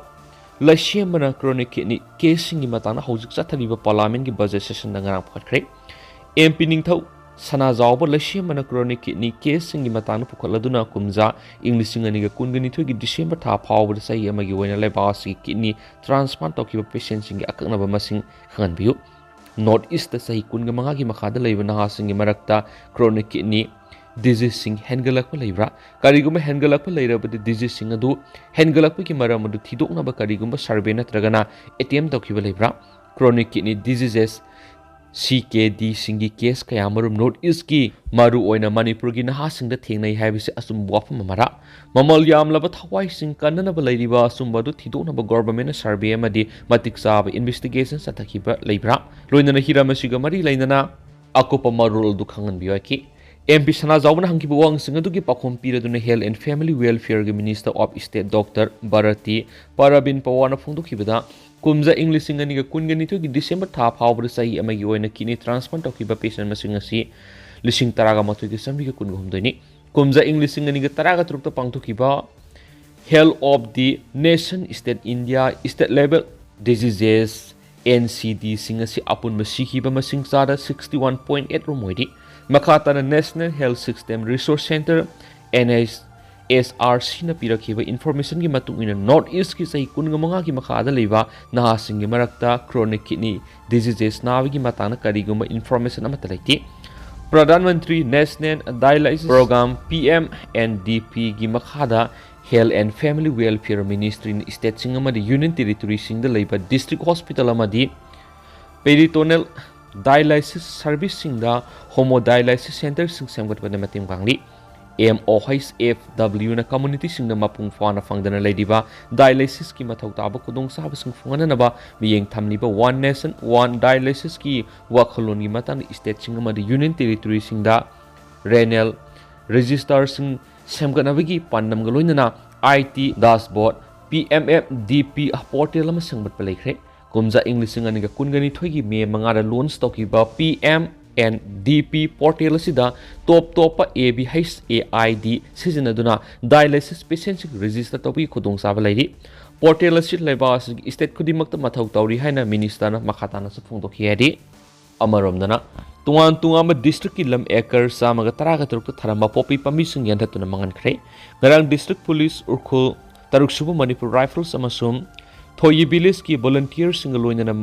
ꯂꯩꯁꯦꯝꯕꯅ chronic kidney caseꯁꯤꯡꯒꯤ ꯃꯇꯥꯡꯗ ꯍꯧꯖꯤꯛ ꯆꯠꯊꯔꯤꯕ parliamentꯀꯤ budget sessionꯗ ꯉꯔꯥꯡ ꯄꯨꯈꯠꯈ꯭ꯔꯦ꯫ MP ꯅꯤꯡꯊꯧ ꯁꯅꯥꯖꯥꯎꯕ ꯂꯩꯁꯦꯝꯕꯅ chronic kidney caseꯁꯤꯡꯒꯤ ꯃꯇꯥꯡꯗ ꯄꯨꯈꯠꯂꯗꯨꯅ ꯀꯨꯝꯖꯥ ꯏꯪ ꯂꯤꯁꯤꯡ ꯑꯅꯤꯒ ꯀꯨꯟꯒ ꯅꯤꯊꯣꯏꯒꯤ December ꯊꯥ ꯐꯥꯎꯕꯗ ꯆꯍꯤ ꯑꯃꯒꯤ ꯑꯣꯏꯅ ꯂꯩꯕꯥꯛ ꯑꯁꯤꯒꯤ kidney transplant ꯇꯧꯈꯤꯕ patientꯁꯤꯡꯒꯤ ꯑꯀꯛꯅꯕ ꯃꯁꯤꯡ ꯈꯪꯍꯟꯕꯤꯌꯨ꯫ North Eastꯇ ꯆꯍꯤ ꯀꯨꯟꯒ ꯃꯉꯥꯒꯤ ꯃꯈꯥꯗ ꯂꯩꯕ ꯅꯍꯥꯁꯤꯡꯒꯤ ꯃꯔꯛꯇ chronic kidney diseaseꯁꯤꯡ ꯍꯦꯟꯒꯠꯂꯛꯄ ꯂꯩꯕ꯭ꯔꯥ? ꯀꯔꯤꯒꯨꯝꯕ ꯍꯦꯟꯒꯠꯂꯛꯄ ꯂꯩꯔꯕꯗꯤ diseaseꯁꯤꯡ ꯑꯗꯨ ꯍꯦꯟꯒꯠꯂꯛꯄꯒꯤ ꯃꯔꯝ ꯑꯗꯨ ꯊꯤꯗꯣꯛꯅꯕ ꯀꯔꯤꯒꯨꯝꯕ survey ꯅꯠꯇ꯭ꯔꯒꯅ attempt ꯇꯧꯈꯤꯕ ꯂꯩꯕ꯭ꯔꯥ? Chronic kidney diseases, C K Dꯁꯤꯡꯒꯤ case ꯀꯌꯥ ꯃꯔꯨꯝ North Eastꯀꯤ, ꯃꯔꯨꯑꯣꯏꯅ ꯃꯅꯤꯄꯨꯔꯒꯤ ꯅꯍꯥꯁꯤꯡꯗ ꯊꯦꯡꯅꯩ ꯍꯥꯏꯕꯁꯤ ꯑꯆꯨꯝꯕ ꯋꯥꯐꯝ ꯑꯃꯔꯥ? ꯃꯃꯜ ꯌꯥꯝꯂꯕ ꯊꯋꯥꯏꯁꯤꯡ ꯀꯟꯅꯅꯕ ꯂꯩꯔꯤꯕ ꯑꯆꯨꯝꯕ ꯑꯗꯨ ꯊꯤꯗꯣꯛꯅꯕ governmentꯅ survey ꯑꯃꯗꯤ ꯃꯇꯤꯛ ꯆꯥꯕ investigation ꯆꯠꯊꯈꯤꯕ ꯂꯩꯕ꯭ꯔꯥ? ꯂꯣꯏꯅꯅ ꯍꯤꯔꯝ ꯑꯁꯤꯒ ꯃꯔꯤ ꯂꯩꯅꯅ ꯑꯀꯨꯞꯄ ꯃꯔꯣꯜ ꯑꯗꯨ ꯈꯪꯍꯟꯕꯤꯌꯨ ꯍꯥꯏꯈꯤ꯫ MP ꯁꯅꯥꯖꯥꯎꯕꯅ ꯍꯪꯈꯤꯕ ꯋꯥꯍꯪꯁꯤꯡ ꯑꯗꯨꯒꯤ ꯄꯥꯎꯈꯨꯝ ꯄꯤꯔꯗꯨꯅ Health and Family Welfareꯒꯤ Minister of State Doctor Bharati Parveen Pawarꯅ ꯐꯣꯡꯗꯣꯛꯈꯤꯕꯗ, ꯀꯨꯝꯖꯥ ꯏꯪ ꯂꯤꯁꯤꯡ ꯑꯅꯤꯒ ꯀꯨꯟꯒ ꯅꯤꯊꯣꯏꯒꯤ December ꯊꯥ ꯐꯥꯎꯕꯗ ꯆꯍꯤ ꯑꯃꯒꯤ ꯑꯣꯏꯅ kidney transplant ꯇꯧꯈꯤꯕ patient ꯃꯁꯤꯡ ꯑꯁꯤ ꯂꯤꯁꯤꯡ ꯇꯔꯥꯒ ꯃꯥꯊꯣꯏꯒ ꯆꯥꯝꯃꯔꯤꯒ ꯀꯨꯟꯒ ꯍꯨꯝꯗꯣꯏꯅꯤ꯫ ꯀꯨꯝꯖꯥ ꯏꯪ ꯂꯤꯁꯤꯡ ꯑꯅꯤꯒ ꯇꯔꯥꯒ ꯇꯔꯨꯛꯇ ꯄꯥꯡꯊꯣꯛꯈꯤꯕ Health of the Nation State India State Level Diseases, NCDꯁꯤꯡ ꯑꯁꯤ ꯑꯄꯨꯟꯕ ꯁꯤꯈꯤꯕ ꯃꯁꯤꯡ ꯆꯥꯗ sixty one point eight ꯔꯣꯝ ꯑꯣꯏꯔꯤ꯫ ꯃꯈꯥ ꯇꯥꯅ National Health System Resource Centre, NHSRCꯅ ꯄꯤꯔꯛꯈꯤꯕ informationꯒꯤ ꯃꯇꯨꯡ ꯏꯟꯅ North Eastꯀꯤ ꯆꯍꯤ ꯀꯨꯟꯒ ꯃꯉꯥꯒꯤ ꯃꯈꯥꯗ ꯂꯩꯕ ꯅꯍꯥꯁꯤꯡꯒꯤ ꯃꯔꯛꯇ chronic kidney diseases ꯅꯥꯕꯒꯤ ꯃꯇꯥꯡꯗ ꯀꯔꯤꯒꯨꯝꯕ information ꯑꯃꯠꯇ ꯂꯩꯇꯦ꯫ Pradhan Mantri National Dialysis Program, PMNDPꯒꯤ ꯃꯈꯥꯗ Health and Family Welfare Ministryꯅ stateꯁꯤꯡ ꯑꯃꯗꯤ Union Territoryꯁꯤꯡꯗ ꯂꯩꯕ district hospital ꯑꯃꯗꯤ peritoneal dialysis serviceꯁꯤꯡꯗ hemodialysis centreꯁꯤꯡ ꯁꯦꯝꯒꯠꯄꯗ ꯃꯇꯦꯡ ꯄꯥꯡꯂꯤ꯫ MOHFWꯅ communityꯁꯤꯡꯗ ꯃꯄꯨꯡ ꯐꯥꯅ ꯐꯪꯗꯅ ꯂꯩꯔꯤꯕ dialysisꯀꯤ ꯃꯊꯧ ꯇꯥꯕ ꯈꯨꯗꯣꯡꯆꯥꯕꯁꯤꯡ ꯐꯪꯍꯟꯅꯕ ꯃꯤꯠꯌꯦꯡ ꯊꯝꯂꯤꯕ One Nation One Dialysisꯀꯤ ꯋꯥꯈꯜꯂꯣꯟꯒꯤ ꯃꯇꯥꯡꯗ stateꯁꯤꯡ ꯑꯃꯗꯤ Union Territoryꯁꯤꯡꯗ renal registerꯁꯤꯡ ꯁꯦꯝꯒꯠꯅꯕꯒꯤ ꯄꯥꯟꯗꯝꯒ ꯂꯣꯏꯅꯅ IT dashboard, PMFDP portal ꯑꯃ ꯁꯦꯝꯒꯠꯄ ꯂꯩꯈ꯭ꯔꯦ꯫ ꯀꯨꯝꯖꯥ ꯏꯪ ꯂꯤꯁꯤꯡ ꯑꯅꯤꯒ ꯀꯨꯟꯒ ꯅꯤꯊꯣꯏꯒꯤ May ꯃꯉꯥꯗ launch ꯇꯧꯈꯤꯕ PMNDP portal ꯑꯁꯤꯗ ꯇꯣꯞ ꯇꯣꯞꯄ ABHAID ꯁꯤꯖꯤꯟꯅꯗꯨꯅ dialysis patientꯁꯤꯡ register ꯇꯧꯕꯒꯤ ꯈꯨꯗꯣꯡꯆꯥꯕ ꯂꯩꯔꯤ꯫ Portal ꯑꯁꯤ ꯂꯩꯕꯥꯛ ꯑꯁꯤꯒꯤ state ꯈꯨꯗꯤꯡꯃꯛꯇ ꯃꯊꯧ ꯇꯧꯔꯤ ꯍꯥꯏꯅ ministerꯅ ꯃꯈꯥ ꯇꯥꯅꯁꯨ ꯐꯣꯡꯗꯣꯛꯈꯤ ꯍꯥꯏꯔꯤ꯫ ꯑꯃꯔꯣꯝꯗꯅ, ꯇꯣꯉꯥꯟ ꯇꯣꯉꯥꯟꯕ districtꯀꯤ ꯂꯝ acre ꯆꯥꯝꯃꯒ ꯇꯔꯥꯒ ꯇꯔꯨꯛꯇ ꯊꯥꯔꯝꯕ ꯄꯣꯄꯤ ꯄꯥꯝꯕꯤꯁꯤꯡ ꯌꯥꯟꯊꯠꯇꯨꯅ ꯃꯥꯡꯍꯟꯈ꯭ꯔꯦ꯫ ꯉꯔꯥꯡ district police ꯎꯈ꯭ꯔꯨꯜ, ꯇꯔꯨꯛ ꯁꯨꯕ Manipur Rifles ꯑꯃꯁꯨꯡ ꯊꯣꯌꯤ villageꯀꯤ volunteerꯁꯤꯡꯒ ꯂꯣꯏꯅꯅ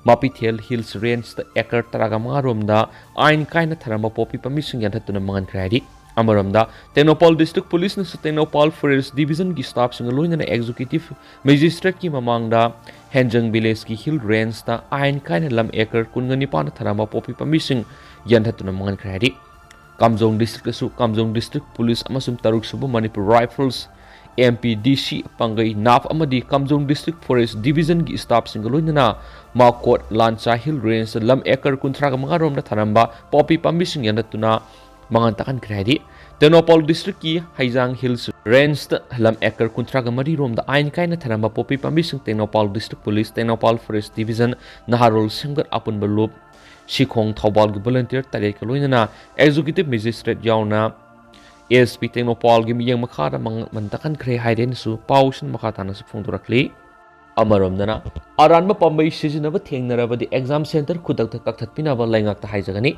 ꯃꯥꯄꯤꯊꯦꯜ Hills Rangeꯇ acre ꯇꯔꯥꯒ ꯃꯉꯥ ꯔꯣꯝꯗ ꯑꯥꯏꯟ ꯀꯥꯏꯅ ꯊꯥꯔꯝꯕ ꯄꯣꯄꯤ ꯄꯥꯝꯕꯤꯁꯤꯡ ꯌꯥꯟꯊꯠꯇꯨꯅ ꯃꯥꯡꯍꯟꯈ꯭ꯔꯦ ꯍꯥꯏꯔꯤ꯫ ꯑꯃꯔꯣꯝꯗ, ꯇꯦꯡꯅꯧꯄꯥꯜ District Police ꯅꯁꯨ ꯇꯦꯡꯅꯧꯄꯥꯜ Forest Division ꯒꯤ staff ꯁꯤꯡꯒ ꯂꯣꯏꯅꯅ Executive Magistrate ꯀꯤ ꯃꯃꯥꯡꯗ ꯍꯦꯟꯖꯪ Village ꯀꯤ Hill Range ꯇ ꯑꯥꯏꯟ ꯀꯥꯏꯅ ꯂꯝ acre ꯀꯨꯟꯒ ꯅꯤꯄꯥꯟꯗ ꯊꯥꯔꯝꯕ ꯄꯣꯄꯤ ꯄꯥꯝꯕꯤꯁꯤꯡ ꯌꯥꯟꯊꯠꯇꯨꯅ ꯃꯥꯡꯍꯟꯈ꯭ꯔꯦ ꯍꯥꯏꯔꯤ꯫ ꯀꯥꯝꯖꯣꯡ District ꯇꯁꯨ ꯀꯥꯝꯖꯣꯡ District Police ꯑꯃꯁꯨꯡ ꯇꯔꯨꯛ ꯁꯨꯕ Manipur Rifles, M P D C ꯄꯥꯡꯒꯩ, NAF ꯑꯃꯗꯤ ꯀꯥꯝꯖꯣꯡ District Forest Division ꯒꯤ staff ꯁꯤꯡꯒ ꯂꯣꯏꯅꯅ ꯃꯥꯀꯣꯠ ꯂꯥꯟꯆꯥ Hill Range ꯇ ꯂꯝ acre ꯀꯨꯟꯊ꯭ꯔꯥꯒ ꯃꯉꯥ ꯔꯣꯝꯗ ꯊꯥꯔꯝꯕ ꯄꯣꯄꯤ ꯄꯥꯝꯕꯤꯁꯤꯡ ꯌꯥꯟꯊꯠꯇꯨꯅ ꯃꯥꯡꯍꯟ ꯇꯥꯛꯍꯟꯈ꯭ꯔꯦ ꯍꯥꯏꯗꯤ, ꯇꯦꯡꯅꯧꯄꯥꯜ District ꯀꯤ ꯍꯩꯖꯥꯡ Hills Range ꯇ ꯂꯝ acre ꯀꯨꯟꯊ꯭ꯔꯥꯒ ꯃꯔꯤ ꯔꯣꯝꯗ ꯑꯥꯏꯟ ꯀꯥꯏꯅ ꯊꯥꯔꯝꯕ ꯄꯣꯄꯤ ꯄꯥꯝꯕꯤꯁꯤꯡ Tengnoupal District Police, Tengnoupal Forest Division, ꯅꯍꯥꯔꯣꯜ ꯁꯦꯝꯒꯠ ꯑꯄꯨꯟꯕ ꯂꯨꯞ, ꯁꯤꯈꯣꯡ ꯊꯧꯕꯥꯜꯒꯤ volunteer ꯇꯔꯦꯠꯀ ꯂꯣꯏꯅꯅ Executive Magistrate ꯌꯥꯎꯅ S P ꯇꯦꯡꯅꯧꯄꯥꯜꯒꯤ ꯃꯤꯠꯌꯦꯡ ꯃꯈꯥꯗ ꯃꯥꯡꯍꯟ ꯇꯥꯛꯍꯟꯈ꯭ꯔꯦ ꯍꯥꯏꯔꯦꯅꯁꯨ ꯄꯥꯎꯁꯤꯅ ꯃꯈꯥ ꯇꯥꯅꯁꯨ ꯐꯣꯡꯗꯣꯔꯛꯂꯤ꯫ ꯑꯃꯔꯣꯝꯗꯅ, ꯑꯔꯥꯟꯕ ꯄꯥꯝꯕꯩ ꯁꯤꯖꯤꯟꯅꯕ ꯊꯦꯡꯅꯔꯕꯗꯤ exam centre ꯈꯨꯗꯛꯇ ꯀꯛꯊꯠꯄꯤꯅꯕ ꯂꯩꯉꯥꯛꯇ ꯍꯥꯏꯖꯒꯅꯤ꯫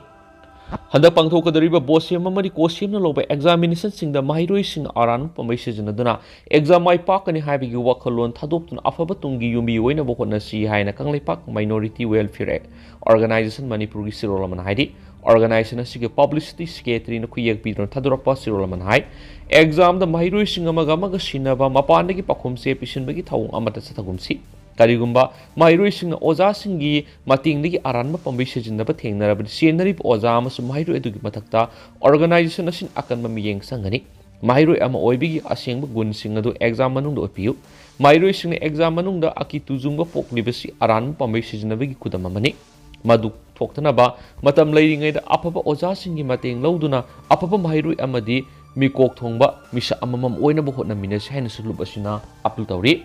ꯍꯟꯗꯛ ꯄꯥꯡꯊꯣꯛꯀꯗꯧꯔꯤꯕ BOSEM ꯑꯃꯗꯤ COHEEM ꯅ ꯂꯧꯕ examination ꯁꯤꯡꯗ ꯃꯍꯩꯔꯣꯏꯁꯤꯡꯅ ꯑꯔꯥꯟꯕ ꯄꯥꯝꯕꯩ ꯁꯤꯖꯤꯟꯅꯗꯨꯅ exam ꯃꯥꯏ ꯄꯥꯛꯀꯅꯤ ꯍꯥꯏꯕꯒꯤ ꯋꯥꯈꯜꯂꯣꯟ ꯊꯥꯗꯣꯛꯇꯨꯅ ꯑꯐꯕ ꯇꯨꯡꯒꯤ ꯌꯨꯝꯕꯤ ꯑꯣꯏꯅꯕ ꯍꯣꯠꯅꯁꯤ ꯍꯥꯏꯅ ꯀꯪꯂꯩꯄꯥꯛ Minority Welfare Organisation ꯃꯅꯤꯄꯨꯔꯒꯤ ꯁꯤꯔꯣꯜ ꯑꯃꯅ ꯍꯥꯏꯔꯤ꯫ Organisation ꯑꯁꯤꯒꯤ publicity secretary ꯅ ꯈꯨꯌꯦꯛ ꯄꯤꯗꯨꯅ ꯊꯥꯗꯣꯔꯛꯄ ꯁꯤꯔꯣꯜ ꯑꯃꯅ ꯍꯥꯏ, exam ꯗ ꯃꯍꯩꯔꯣꯏꯁꯤꯡ ꯑꯃꯒ ꯑꯃꯒ ꯁꯤꯟꯅꯕ, ꯃꯄꯥꯟꯗꯒꯤ ꯄꯥꯎꯈꯨꯝ ꯆꯦ ꯄꯤꯁꯤꯟꯕꯒꯤ ꯊꯧꯑꯣꯡ ꯑꯃꯠꯇ ꯆꯠꯊꯒꯨꯝꯁꯤ꯫ ꯀꯔꯤꯒꯨꯝꯕ ꯃꯍꯩꯔꯣꯏꯁꯤꯡꯅ ꯑꯣꯖꯥꯁꯤꯡꯒꯤ ꯃꯇꯦꯡꯗꯒꯤ ꯑꯔꯥꯟꯕ ꯄꯥꯝꯕꯩ ꯁꯤꯖꯤꯟꯅꯕ ꯊꯦꯡꯅꯔꯕꯗꯤ, ꯆꯦꯟꯅꯔꯤꯕ ꯑꯣꯖꯥ ꯑꯃꯁꯨꯡ ꯃꯍꯩꯔꯣꯏ ꯑꯗꯨꯒꯤ ꯃꯊꯛꯇ organisation ꯑꯁꯤꯅ ꯑꯀꯟꯕ ꯃꯤꯠꯌꯦꯡ ꯆꯪꯒꯅꯤ꯫ ꯃꯍꯩꯔꯣꯏ ꯑꯃ ꯑꯣꯏꯕꯒꯤ ꯑꯁꯦꯡꯕ ꯒꯨꯟꯁꯤꯡ ꯑꯗꯨ exam ꯃꯅꯨꯡꯗ ꯎꯠꯄꯤꯌꯨ꯫ ꯃꯍꯩꯔꯣꯏꯁꯤꯡꯅ exam ꯃꯅꯨꯡꯗ ꯑꯀꯤ ꯇꯨꯖꯨꯡꯕ ꯄꯣꯛꯂꯤꯕꯁꯤ ꯑꯔꯥꯟꯕ ꯄꯥꯝꯕꯩ ꯁꯤꯖꯤꯟꯅꯕꯒꯤ ꯈꯨꯗꯝ ꯑꯃꯅꯤ꯫ ꯃꯗꯨ ꯊꯣꯛꯇꯅꯕ ꯃꯇꯝ ꯂꯩꯔꯤꯉꯩꯗ ꯑꯐꯕ ꯑꯣꯖꯥꯁꯤꯡꯒꯤ ꯃꯇꯦꯡ ꯂꯧꯗꯨꯅ ꯑꯐꯕ ꯃꯍꯩꯔꯣꯏ ꯑꯃꯗꯤ ꯃꯤꯀꯣꯛ ꯊꯣꯡꯕ ꯃꯤꯁꯛ ꯑꯃꯃꯝ ꯑꯣꯏꯅꯕ ꯍꯣꯠꯅꯃꯤꯟꯅꯁꯤ ꯍꯥꯏꯅꯁꯨ ꯂꯨꯞ ꯑꯁꯤꯅ appeal ꯇꯧꯔꯤ꯫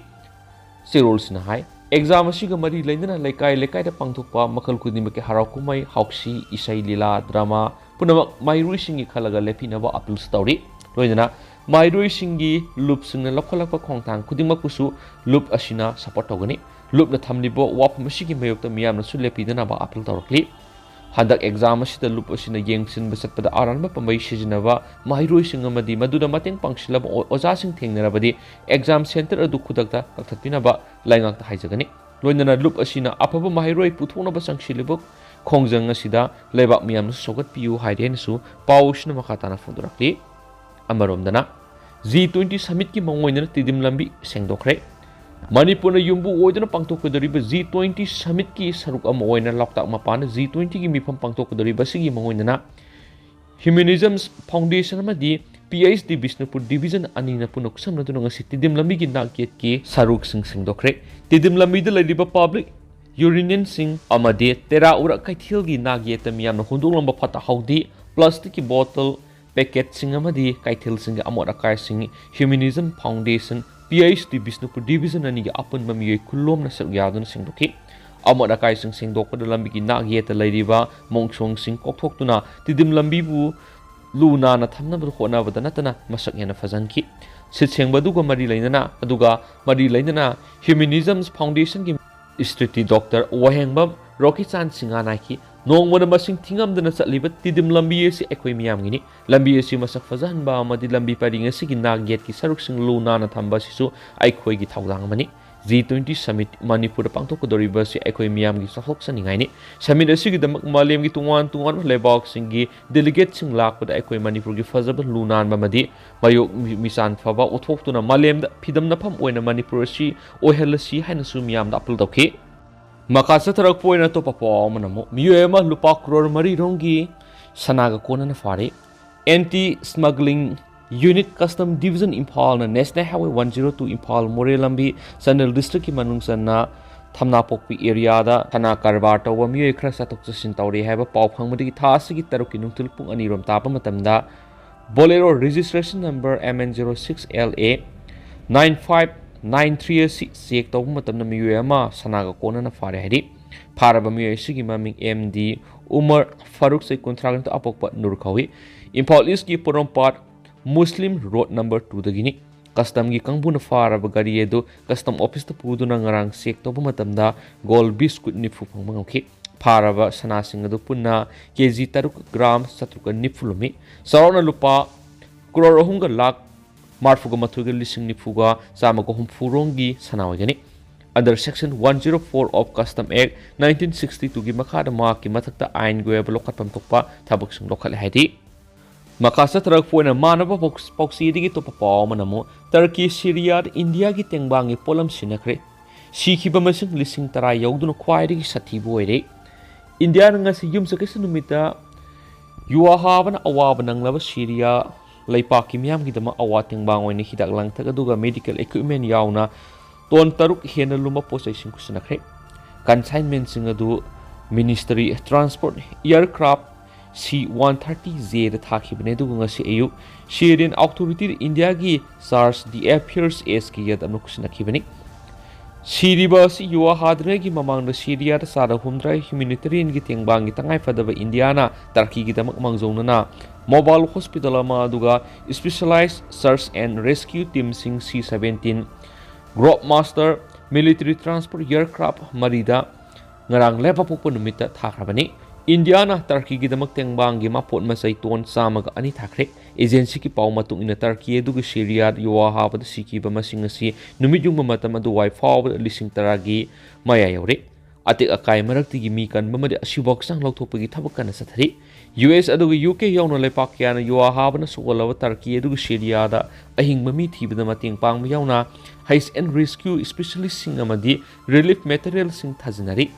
ꯆꯦꯔꯣꯜꯁꯤꯅ ꯍꯥꯏ, exam ꯑꯁꯤꯒ ꯃꯔꯤ ꯂꯩꯅꯅ ꯂꯩꯀꯥꯏ ꯂꯩꯀꯥꯏꯗ ꯄꯥꯡꯊꯣꯛꯄ ꯃꯈꯜ ꯈꯨꯗꯤꯡꯃꯛꯀꯤ ꯍꯔꯥꯎ ꯀꯨꯝꯍꯩ, ꯍꯥꯎꯁꯤ, ꯏꯁꯩ, ꯂꯤꯂꯥ, drama ꯄꯨꯝꯅꯃꯛ ꯃꯍꯩꯔꯣꯏꯁꯤꯡꯒꯤ ꯈꯜꯂꯒ ꯂꯦꯞꯄꯤꯅꯕ appeal ꯁꯨ ꯇꯧꯔꯤ꯫ ꯂꯣꯏꯅꯅ ꯃꯍꯩꯔꯣꯏꯁꯤꯡꯒꯤ ꯂꯨꯞꯁꯤꯡꯅ ꯂꯧꯈꯠꯂꯛꯄ ꯈꯣꯡꯊꯥꯡ ꯈꯨꯗꯤꯡꯃꯛꯄꯨꯁꯨ ꯂꯨꯞ ꯑꯁꯤꯅ support ꯇꯧꯒꯅꯤ꯫ ꯂꯨꯞꯅ ꯊꯝꯂꯤꯕ ꯋꯥꯐꯝ ꯑꯁꯤꯒꯤ ꯃꯥꯌꯣꯛꯇ ꯃꯤꯌꯥꯝꯅꯁꯨ ꯂꯦꯞꯄꯤꯗꯅꯕ appeal ꯇꯧꯔꯛꯂꯤ꯫ ꯍꯟꯗꯛ exam ꯑꯁꯤꯗ ꯂꯨꯞ ꯑꯁꯤꯅ ꯌꯦꯡꯁꯤꯟꯕ ꯆꯠꯄꯗ ꯑꯔꯥꯟꯕ ꯄꯥꯝꯕꯩ ꯁꯤꯖꯤꯟꯅꯕ ꯃꯍꯩꯔꯣꯏꯁꯤꯡ ꯑꯃꯗꯤ ꯃꯗꯨꯗ ꯃꯇꯦꯡ ꯄꯥꯡꯁꯤꯜꯂꯕ ꯑꯣ-, ꯑꯣꯖꯥꯁꯤꯡ ꯊꯦꯡꯅꯔꯕꯗꯤ exam centre ꯑꯗꯨ ꯈꯨꯗꯛꯇ ꯀꯛꯊꯠꯄꯤꯅꯕ ꯂꯩꯉꯥꯛꯇ ꯍꯥꯏꯖꯒꯅꯤ꯫ ꯂꯣꯏꯅꯅ ꯂꯨꯞ ꯑꯁꯤꯅ ꯑꯐꯕ ꯃꯍꯩꯔꯣꯏ ꯄꯨꯊꯣꯛꯅꯕ ꯆꯪꯁꯤꯜꯂꯤꯕ ꯈꯣꯡꯖꯪ ꯑꯁꯤꯗ ꯂꯩꯕꯥꯛ ꯃꯤꯌꯥꯝꯅꯁꯨ ꯁꯧꯒꯠꯄꯤꯌꯨ ꯍꯥꯏꯔꯤ ꯍꯥꯏꯅꯁꯨ ꯄꯥꯎꯁꯤꯅ ꯃꯈꯥ ꯇꯥꯅ ꯐꯣꯡꯗꯣꯔꯛꯂꯤ꯫ ꯑꯃꯔꯣꯝꯗꯅ, G twenty summitꯀꯤ ꯃꯑꯣꯡ ꯑꯣꯏꯅꯅ ꯇꯤꯗꯤꯝ ꯂꯝꯕꯤ ꯁꯦꯡꯗꯣꯛꯈ꯭ꯔꯦ꯫ ꯃꯅꯤꯄꯨꯔꯅ ꯌꯨꯝꯕꯨ ꯑꯣꯏꯗꯨꯅ ꯄꯥꯡꯊꯣꯛꯀꯗꯧꯔꯤꯕ G twenty summitꯀꯤ ꯁꯔꯨꯛ ꯑꯃ ꯑꯣꯏꯅ ꯂꯣꯛꯇꯥꯛ ꯃꯄꯥꯟꯗ G twentyꯒꯤ ꯃꯤꯐꯝ ꯄꯥꯡꯊꯣꯛꯀꯗꯧꯔꯤꯕ ꯑꯁꯤꯒꯤ ꯃꯑꯣꯡ ꯑꯣꯏꯅꯅ Humanism Foundation ꯑꯃꯗꯤ P H D Bishnupur division ꯑꯅꯤꯅ ꯄꯨꯟꯅ ꯈꯨꯠꯁꯝꯅꯗꯨꯅ ꯉꯁꯤ ꯇꯤꯗꯤꯝ ꯂꯝꯕꯤꯒꯤ ꯅꯥꯛ ꯌꯦꯠꯀꯤ ꯁꯔꯨꯛꯁꯤꯡ ꯁꯦꯡꯗꯣꯛꯈ꯭ꯔꯦ꯫ ꯇꯤꯗꯤꯝ ꯂꯝꯕꯤꯗ ꯂꯩꯔꯤꯕ public urinalꯁꯤꯡ ꯑꯃꯗꯤ ꯇꯦꯔꯥ ꯎꯔꯛ ꯀꯩꯊꯦꯜꯒꯤ ꯅꯥꯛ ꯌꯦꯠꯇ ꯃꯤꯌꯥꯝꯅ ꯍꯨꯟꯗꯣꯛꯂꯝꯕ ꯐꯠꯇ ꯍꯥꯎꯗꯤ, plasticꯀꯤ bottle, packetꯁꯤꯡ ꯑꯃꯗꯤ ꯀꯩꯊꯦꯜꯁꯤꯡꯒꯤ ꯑꯃꯣꯠ ꯑꯀꯥꯏꯁꯤꯡ Humanism Foundation, P H D Bishnupur division ꯑꯅꯤꯒꯤ ꯑꯄꯨꯟꯕ ꯃꯤꯑꯣꯏ ꯈꯨꯜꯂꯣꯝꯅ ꯁꯔꯨꯛ ꯌꯥꯗꯨꯅ ꯁꯦꯡꯗꯣꯛꯈꯤ꯫ ꯑꯃꯣꯠ ꯑꯀꯥꯏꯁꯤꯡ ꯁꯦꯡꯗꯣꯛꯄꯗ ꯂꯝꯕꯤꯒꯤ ꯅꯥꯛ ꯌꯦꯠꯇ ꯂꯩꯔꯤꯕ ꯃꯣꯡꯁꯣꯡꯁꯤꯡ ꯀꯣꯛꯊꯣꯛꯇꯨꯅ ꯇꯤꯗꯤꯝ ꯂꯝꯕꯤꯕꯨ ꯂꯨ ꯅꯥꯟꯅ ꯊꯝꯅꯕ ꯍꯣꯠꯅꯕꯗ ꯅꯠꯇꯅ ꯃꯁꯛ ꯍꯦꯟꯅ ꯐꯖꯍꯟꯈꯤ꯫ ꯁꯤꯠ ꯁꯦꯡꯕ ꯑꯗꯨꯒ ꯃꯔꯤ ꯂꯩꯅꯅ, ꯑꯗꯨꯒ ꯃꯔꯤ ꯂꯩꯅꯅ Humanism Foundationꯒꯤ ꯏꯁꯇ꯭ꯔꯤꯇꯤ ꯗꯣꯛꯇꯔ ꯋꯥꯍꯦꯡꯕꯝ ꯔꯣꯀꯤꯆꯥꯟ ꯁꯤꯡꯍꯅ ꯍꯥꯏꯈꯤ, "ꯅꯣꯡꯃꯗ ꯃꯁꯤꯡ ꯊꯤꯉꯝꯗꯅ ꯆꯠꯂꯤꯕ ꯇꯤꯗꯤꯝ ꯂꯝꯕꯤ ꯑꯁꯤ ꯑꯩꯈꯣꯏ ꯃꯤꯌꯥꯝꯒꯤꯅꯤ꯫ ꯂꯝꯕꯤ ꯑꯁꯤ ꯃꯁꯛ ꯐꯖꯍꯟꯕ ꯑꯃꯗꯤ ꯂꯝꯕꯤ ꯄꯔꯤꯡ ꯑꯁꯤꯒꯤ ꯅꯥꯛ ꯌꯦꯠꯀꯤ ꯁꯔꯨꯛꯁꯤꯡ ꯂꯨ ꯅꯥꯟꯅ ꯊꯝꯕ ꯑꯁꯤꯁꯨ ꯑꯩꯈꯣꯏꯒꯤ ꯊꯧꯗꯥꯡ ꯑꯃꯅꯤ꯫ G twenty summit ꯃꯅꯤꯄꯨꯔꯗ ꯄꯥꯡꯊꯣꯛꯀꯗꯧꯔꯤꯕ ꯑꯁꯤ ꯑꯩꯈꯣꯏ ꯃꯤꯌꯥꯝꯒꯤ ꯆꯥꯎꯊꯣꯛꯆꯅꯤꯡꯉꯥꯏꯅꯤ꯫ Summit ꯑꯁꯤꯒꯤꯗꯃꯛ ꯃꯥꯂꯦꯝꯒꯤ ꯇꯣꯉꯥꯟ ꯇꯣꯉꯥꯟꯕ ꯂꯩꯕꯥꯛꯁꯤꯡꯒꯤ delegateꯁꯤꯡ ꯂꯥꯛꯄꯗ ꯑꯩꯈꯣꯏ ꯃꯅꯤꯄꯨꯔꯒꯤ ꯐꯖꯕ ꯂꯨ ꯅꯥꯟꯕ ꯑꯃꯗꯤ ꯃꯌꯣꯛ ꯃꯤ-, ꯃꯤꯆꯥꯟ ꯐꯕ ꯎꯠꯊꯣꯛꯇꯨꯅ ꯃꯥꯂꯦꯝꯗ ꯐꯤꯗꯝꯅꯐꯝ ꯑꯣꯏꯅ ꯃꯅꯤꯄꯨꯔ ꯑꯁꯤ ꯑꯣꯏꯍꯜꯂꯁꯤ" ꯍꯥꯏꯅꯁꯨ ꯃꯤꯌꯥꯝꯗ appeal ꯇꯧꯈꯤ꯫ ꯃꯈꯥ ꯆꯠꯊꯔꯛꯄ ꯑꯣꯏꯅ ꯑꯇꯣꯞꯄ ꯄꯥꯎ ꯑꯃꯅ ꯑꯃꯨꯛ ꯃꯤꯑꯣꯏ ꯑꯃ ꯂꯨꯄꯥ ꯀ꯭ꯔꯣꯔ ꯃꯔꯤ ꯔꯣꯝꯒꯤ ꯁꯅꯥꯒ ꯀꯣꯟꯅꯅ ꯐꯥꯔꯦ꯫ Anti Smuggling Unit Custom Division ꯏꯝꯐꯥꯜꯅ National Highway one zero two Imphal ꯃꯣꯔꯦ ꯂꯝꯕꯤ ꯆꯥꯟꯗꯦꯜ districtꯀꯤ ꯃꯅꯨꯡ ꯆꯟꯅ ꯊꯝꯅꯥꯄꯣꯛꯄꯤ areaꯗ ꯁꯅꯥ ꯀꯔꯕꯥꯔ ꯇꯧꯕ ꯃꯤꯑꯣꯏ ꯈꯔ ꯆꯠꯊꯣꯛ ꯆꯠꯁꯤꯟ ꯇꯧꯔꯤ ꯍꯥꯏꯕ ꯄꯥꯎ ꯐꯪꯕꯗꯒꯤ ꯊꯥ ꯑꯁꯤꯒꯤ ꯇꯔꯨꯛꯀꯤ ꯅꯨꯡꯊꯤꯜ ꯄꯨꯡ ꯑꯅꯤ ꯔꯣꯝ ꯇꯥꯕ ꯃꯇꯝꯗ Bolero registration number M N zero six L A nine five nine three ꯑꯁꯤ check ꯇꯧꯕ ꯃꯇꯝꯗ ꯃꯤꯑꯣꯏ ꯑꯃ ꯁꯅꯥꯒ ꯀꯣꯟꯅꯅ ꯐꯥꯔꯦ ꯍꯥꯏꯔꯤ꯫ ꯐꯥꯔꯕ ꯃꯤꯑꯣꯏ ꯑꯁꯤꯒꯤ ꯃꯃꯤꯡ M D ꯎꯃꯔ ꯐꯥꯔꯨꯛ, ꯆꯍꯤ ꯀꯨꯟꯊ꯭ꯔꯥ ꯅꯤꯊꯣꯏ, ꯑꯄꯣꯛꯄ ꯅꯨꯔ ꯀꯧꯏ꯫ ꯏꯝꯐꯥꯜ Eastꯀꯤ ꯄꯣꯔꯣꯝꯄꯥꯠ ꯃꯨꯁꯂꯤꯝ ꯔꯣꯗ number twoꯗꯒꯤꯅꯤ꯫ Customꯒꯤ ꯀꯥꯡꯕꯨꯅ ꯐꯥꯔꯕ ꯒꯥꯔꯤ ꯑꯗꯨ custom officeꯇ ꯄꯨꯗꯨꯅ ꯉꯔꯥꯡ check ꯇꯧꯕ ꯃꯇꯝꯗ gold biscuit ꯅꯤꯐꯨ ꯐꯪꯕ ꯉꯝꯈꯤ꯫ ꯐꯥꯔꯕ ꯁꯅꯥꯁꯤꯡ ꯑꯗꯨ ꯄꯨꯟꯅ K G ꯇꯔꯨꯛ gram ꯆꯥꯇ꯭ꯔꯨꯛꯀ ꯅꯤꯐꯨ ꯂꯨꯝꯃꯤ꯫ ꯆꯥꯎꯔꯥꯛꯅ ꯂꯨꯄꯥ ꯀ꯭ꯔꯣꯔ ꯑꯍꯨꯝꯒ ꯂꯥꯈ ꯃꯔꯤꯐꯨꯒ ꯃꯥꯊꯣꯏꯒ ꯂꯤꯁꯤꯡ ꯅꯤꯐꯨꯒ ꯆꯥꯝꯃꯒ ꯍꯨꯝꯐꯨ ꯔꯣꯝꯒꯤ ꯁꯅꯥ ꯑꯣꯏꯒꯅꯤ꯫ under section one zero four of Custom Act nineteen sixty two ꯒꯤ ꯃꯈꯥꯗ ꯃꯍꯥꯛꯀꯤ ꯃꯊꯛꯇ ꯑꯥꯏꯟꯒꯤ ꯑꯣꯏꯕ ꯂꯧꯈꯠꯐꯝ ꯊꯣꯛꯄ ꯊꯕꯛꯁꯤꯡ ꯂꯧꯈꯠꯂꯦ ꯍꯥꯏꯔꯤ꯫ ꯃꯈꯥ ꯆꯠꯊꯔꯛꯄ ꯑꯣꯏꯅ ꯃꯥꯟꯅꯕ ꯄꯥꯎ-, ꯄꯥꯎꯆꯦꯗꯒꯤ ꯑꯇꯣꯞꯄ ꯄꯥꯎ ꯑꯃꯅ ꯑꯃꯨꯛ ꯇꯔꯀꯤ ꯁꯤꯔꯤꯌꯥꯗ ꯏꯟꯗꯤꯌꯥꯒꯤ ꯇꯦꯡꯕꯥꯡꯒꯤ ꯄꯣꯠꯂꯝ ꯁꯤꯟꯅꯈ꯭ꯔꯦ꯫ ꯁꯤꯈꯤꯕ ꯃꯁꯤꯡ ꯂꯤꯁꯤꯡ ꯇꯔꯥ ꯌꯧꯗꯨꯅ ꯈ꯭ꯋꯥꯏꯗꯒꯤ ꯁꯥꯊꯤꯕ ꯑꯣꯏꯔꯦ꯫ ꯏꯟꯗꯤꯌꯥꯅ ꯉꯁꯤ ꯌꯨꯝꯁꯀꯩꯁ ꯅꯨꯃꯤꯠꯇ ꯌꯨ ꯑꯍꯥꯕꯅ ꯑꯋꯥꯕ ꯅꯪꯂꯕ ꯁꯤꯔꯤꯌꯥ ꯂꯩꯄꯥꯛꯀꯤ ꯃꯤꯌꯥꯝꯒꯤꯗꯃꯛ ꯑꯋꯥ ꯇꯦꯡꯕꯥꯡ ꯑꯣꯏꯅ ꯍꯤꯗꯥꯛ ꯂꯥꯡꯊꯛ ꯑꯗꯨꯒ medical equipment ꯌꯥꯎꯅ ꯇꯣꯟ ꯇꯔꯨꯛ ꯍꯦꯟꯅ ꯂꯨꯝꯕ ꯄꯣꯠꯆꯩꯁꯤꯡ ꯄꯨꯁꯤꯟꯅꯈ꯭ꯔꯦ꯫ Consignmentꯁꯤꯡ ꯑꯗꯨ Ministry Transport Aircraft C one thirty Jꯗ ꯊꯥꯈꯤꯕꯅꯤ, ꯑꯗꯨꯒ ꯉꯁꯤ ꯑꯌꯨꯛ Syrian Authority ꯏꯟꯗꯤꯌꯥꯒꯤ Chargé d'Affaires Sꯒꯤ ꯌꯥꯗ ꯑꯃ ꯄꯨꯁꯤꯟꯅꯈꯤꯕꯅꯤ꯫ ꯁꯤꯔꯤꯕ ꯑꯁꯤ ꯌꯨ ꯑꯍꯥꯗ꯭ꯔꯤꯉꯩꯒꯤ ꯃꯃꯥꯡꯗ ꯁꯤꯔꯤꯌꯥꯗ ꯆꯥꯗ ꯍꯨꯝꯗ꯭ꯔꯥ humanitarianꯒꯤ ꯇꯦꯡꯕꯥꯡꯒꯤ ꯇꯉꯥꯏꯐꯗꯕ ꯏꯟꯗꯤꯌꯥꯅ ꯇꯔꯀꯤꯒꯤꯗꯃꯛ ꯃꯥꯡꯖꯧꯅꯅ mobile hospital ꯑꯃ, ꯑꯗꯨꯒ Specialized Search and Rescue Teamꯁꯤꯡ C seventeen, Globemaster, military transport aircraft ꯃꯔꯤꯗ ꯉꯔꯥꯡ ꯂꯩꯕꯥꯛꯄꯣꯛꯄ ꯅꯨꯃꯤꯠꯇ ꯊꯥꯈ꯭ꯔꯕꯅꯤ꯫ ꯏꯟꯗꯤꯌꯥꯅ ꯇꯔꯀꯤꯒꯤꯗꯃꯛ ꯇꯦꯡꯕꯥꯡꯒꯤ ꯃꯄꯣꯠ ꯃꯆꯩ ꯇꯣꯟ ꯆꯥꯝꯃꯒ ꯑꯅꯤ ꯊꯥꯈ꯭ꯔꯦ꯫ Agencyꯒꯤ ꯄꯥꯎ ꯃꯇꯨꯡ ꯏꯟꯅ, ꯇꯔꯀꯤ ꯑꯗꯨꯒꯤ ꯁꯤꯔꯤꯌꯥꯗ ꯌꯨ ꯑꯍꯥꯕꯗ ꯁꯤꯈꯤꯕ ꯃꯁꯤꯡ ꯑꯁꯤ ꯅꯨꯃꯤꯠ ꯌꯨꯡꯕ ꯃꯇꯝ ꯑꯗꯨꯋꯥꯏ ꯐꯥꯎꯕꯗ ꯂꯤꯁꯤꯡ ꯇꯔꯥꯒꯤ ꯃꯌꯥ ꯌꯧꯔꯦ꯫ ꯑꯇꯦꯛ ꯑꯀꯥꯏ ꯃꯔꯛꯇꯒꯤ ꯃꯤ ꯀꯟꯕ ꯑꯃꯗꯤ ꯑꯁꯤꯕꯨ ꯍꯛꯆꯥꯡ ꯂꯧꯊꯣꯛꯄꯒꯤ ꯊꯕꯛ ꯀꯟꯅ ꯆꯠꯊꯔꯤ꯫ ꯌꯨ ꯑꯦꯁ ꯑꯗꯨꯒ ꯌꯨ ꯀꯦ ꯌꯥꯎꯅ ꯂꯩꯄꯥꯛ ꯀꯌꯥꯅ ꯌꯨ ꯑꯍꯥꯕꯅ ꯁꯣꯛꯍꯜꯂꯕ ꯇꯔꯀꯤ ꯑꯗꯨꯒꯤ ꯁꯤꯔꯤꯌꯥꯗ ꯑꯍꯤꯡꯕ ꯃꯤ ꯊꯤꯕꯗ ꯃꯇꯦꯡ ꯄꯥꯡꯕ ꯌꯥꯎꯅ search and rescue specialistꯁꯤꯡ ꯑꯃꯗꯤ relief materialꯁꯤꯡ ꯊꯥꯖꯤꯟꯅꯔꯤ꯫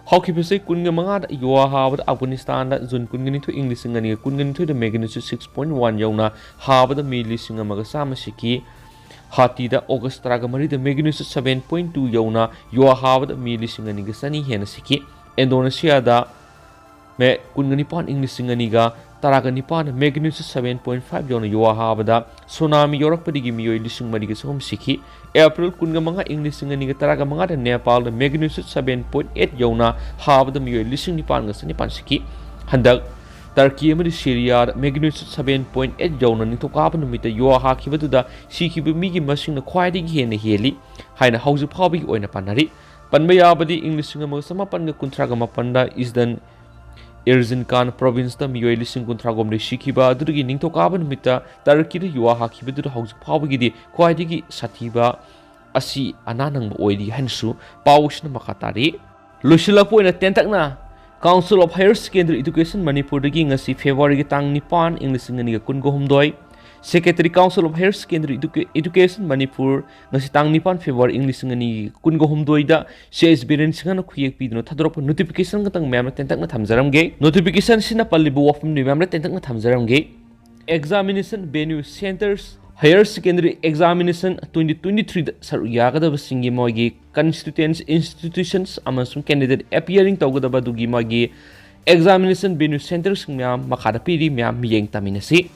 ꯍꯧꯈꯤꯕ ꯆꯍꯤ ꯀꯨꯟꯒ ꯃꯉꯥꯗ ꯌꯨ ꯑꯍꯥꯕꯗ ꯑꯐꯒꯥꯅꯤꯁꯇꯥꯟꯗ ꯖꯨꯟ ꯀꯨꯟꯒ ꯅꯤꯊꯣꯏ, ꯏꯪ ꯂꯤꯁꯤꯡ ꯑꯅꯤꯒ ꯀꯨꯟꯒ ꯅꯤꯊꯣꯏꯗ magnitude six point one ꯌꯧꯅ ꯍꯥꯕꯗ ꯃꯤ ꯂꯤꯁꯤꯡ ꯑꯃꯒ ꯆꯥꯝꯃ ꯁꯤꯈꯤ꯫ ꯍꯥꯇꯤꯗ ꯑꯣꯒꯁ ꯇꯔꯥꯒ ꯃꯔꯤꯗ magnitude seven point two ꯌꯧꯅ ꯌꯨ ꯑꯍꯥꯕꯗ ꯃꯤ ꯂꯤꯁꯤꯡ ꯑꯅꯤꯒ ꯆꯅꯤ ꯍꯦꯟꯅ ꯁꯤꯈꯤ꯫ ꯏꯟꯗꯣꯅꯦꯁꯤꯌꯥꯗ ꯃꯦ ꯀꯨꯟꯒ ꯅꯤꯄꯥꯟ, ꯏꯪ ꯂꯤꯁꯤꯡ ꯑꯅꯤꯒ ꯇꯔꯥꯒ ꯅꯤꯄꯥꯟꯗ magnitude seven point five ꯌꯧꯅ ꯌꯨ ꯑꯍꯥꯕꯗ ꯁꯨꯅꯥꯃꯤ ꯌꯧꯔꯛꯄꯗꯒꯤ ꯃꯤꯑꯣꯏ ꯂꯤꯁꯤꯡ ꯃꯔꯤꯒ ꯆꯍꯨꯝ ꯁꯤꯈꯤ꯫ ꯑꯦꯄ꯭ꯔꯤꯜ ꯀꯨꯟꯒ ꯃꯉꯥ, ꯏꯪ ꯂꯤꯁꯤꯡ ꯑꯅꯤꯒ ꯇꯔꯥꯒ ꯃꯉꯥꯗ ꯅꯦꯄꯥꯜꯗ magnitude seven point eight ꯌꯧꯅ ꯍꯥꯕꯗ ꯃꯤꯑꯣꯏ ꯂꯤꯁꯤꯡ ꯅꯤꯄꯥꯟꯒ ꯆꯅꯤꯄꯥꯟ ꯁꯤꯈꯤ꯫ ꯍꯟꯗꯛ ꯇꯔꯀꯤ ꯑꯃꯗꯤ ꯁꯤꯔꯤꯌꯥꯗ magnitude seven point eight ꯌꯧꯅ ꯅꯤꯡꯊꯧꯀꯥꯕ ꯅꯨꯃꯤꯠꯇ ꯌꯨ ꯍꯥꯈꯤꯕꯗꯨꯗ ꯁꯤꯈꯤꯕ ꯃꯤꯒꯤ ꯃꯁꯤꯡꯅ ꯈ꯭ꯋꯥꯏꯗꯒꯤ ꯍꯦꯟꯅ ꯍꯦꯜꯂꯤ ꯍꯥꯏꯅ ꯍꯧꯖꯤꯛ ꯐꯥꯎꯕꯒꯤ ꯑꯣꯏꯅ ꯄꯥꯅꯔꯤ꯫ ꯄꯟꯕ ꯌꯥꯕꯗꯤ, ꯏꯪ ꯂꯤꯁꯤꯡ ꯑꯃꯒ ꯆꯃꯥꯄꯟꯒ ꯀꯨꯟꯊ꯭ꯔꯥꯒ ꯃꯥꯄꯟꯗ Eastern Erzincan provinceꯇ ꯃꯤꯑꯣꯏ ꯂꯤꯁꯤꯡ ꯀꯨꯟꯊ꯭ꯔꯥꯒꯨꯝꯗ ꯁꯤꯈꯤꯕ ꯑꯗꯨꯗꯒꯤ ꯅꯤꯡꯊꯧꯀꯥꯕ ꯅꯨꯃꯤꯠꯇ ꯇꯔꯀꯤꯗ ꯌꯨ ꯍꯥꯈꯤꯕꯗꯨꯗ ꯍꯧꯖꯤꯛ ꯐꯥꯎꯕꯒꯤꯗꯤ ꯈ꯭ꯋꯥꯏꯗꯒꯤ ꯁꯥꯊꯤꯕ ꯑꯁꯤ ꯑꯅꯥ ꯅꯪꯕ ꯑꯣꯏꯔꯤ ꯍꯥꯏꯅꯁꯨ ꯄꯥꯎꯁꯤꯅ ꯃꯈꯥ ꯇꯥꯔꯤ꯫ ꯂꯣꯏꯁꯤꯜꯂꯛꯄ ꯑꯣꯏꯅ ꯇꯦꯟꯇꯛꯅ Council of Higher Secondary Education ꯃꯅꯤꯄꯨꯔꯗꯒꯤ ꯉꯁꯤ ꯐꯦꯕ꯭ꯔꯨꯋꯥꯔꯤꯒꯤ ꯇꯥꯡ ꯅꯤꯄꯥꯟ, ꯏꯪ ꯂꯤꯁꯤꯡ ꯑꯅꯤꯒ ꯀꯨꯟꯒ ꯍꯨꯝꯗꯣꯏ, Secretary Council of Higher Secondary Educa-, Education Manipur, ꯉꯁꯤ ꯇꯥꯡ ꯅꯤꯄꯥꯟ ꯐꯦꯕ꯭ꯔꯨꯋꯥꯔꯤ, ꯏꯪ ꯂꯤꯁꯤꯡ ꯑꯅꯤꯒ ꯀꯨꯟꯒ ꯍꯨꯝꯗꯣꯏꯗ ꯁꯤ ꯑꯦꯁ ꯕꯤꯔꯦꯟ ꯁꯤꯡꯍꯅ ꯈꯨꯌꯦꯛ ꯄꯤꯗꯨꯅ ꯊꯥꯗꯣꯔꯛꯄ ꯅꯣꯇꯤꯐꯤꯀꯦꯁꯟ ꯈꯛꯇꯪ ꯃꯌꯥꯝꯅ ꯇꯦꯟꯇꯛꯅ ꯊꯝꯖꯔꯝꯒꯦ꯫ ꯅꯣꯇꯤꯐꯤꯀꯦꯁꯟꯁꯤꯅ ꯄꯜꯂꯤꯕ ꯋꯥꯐꯝꯗꯨ ꯃꯌꯥꯝꯅ ꯇꯦꯟꯇꯛꯅ ꯊꯝꯖꯔꯝꯒꯦ꯫ Examination venue centres, Higher Secondary Examination twenty twenty-threeꯗ ꯁꯔꯨꯛ ꯌꯥꯒꯗꯕꯁꯤꯡꯒꯤ ꯃꯣꯏꯒꯤ constituents, institutions ꯑꯃꯁꯨꯡ candidate appearing ꯇꯧꯒꯗꯕ ꯑꯗꯨꯒꯤ ꯃꯣꯏꯒꯤ examination venue centresꯁꯤꯡ ꯃꯌꯥꯝ ꯃꯈꯥꯗ ꯄꯤꯔꯤ, ꯃꯌꯥꯝ ꯃꯤꯠꯌꯦꯡ ꯇꯝꯃꯤꯟꯅꯁꯤ꯫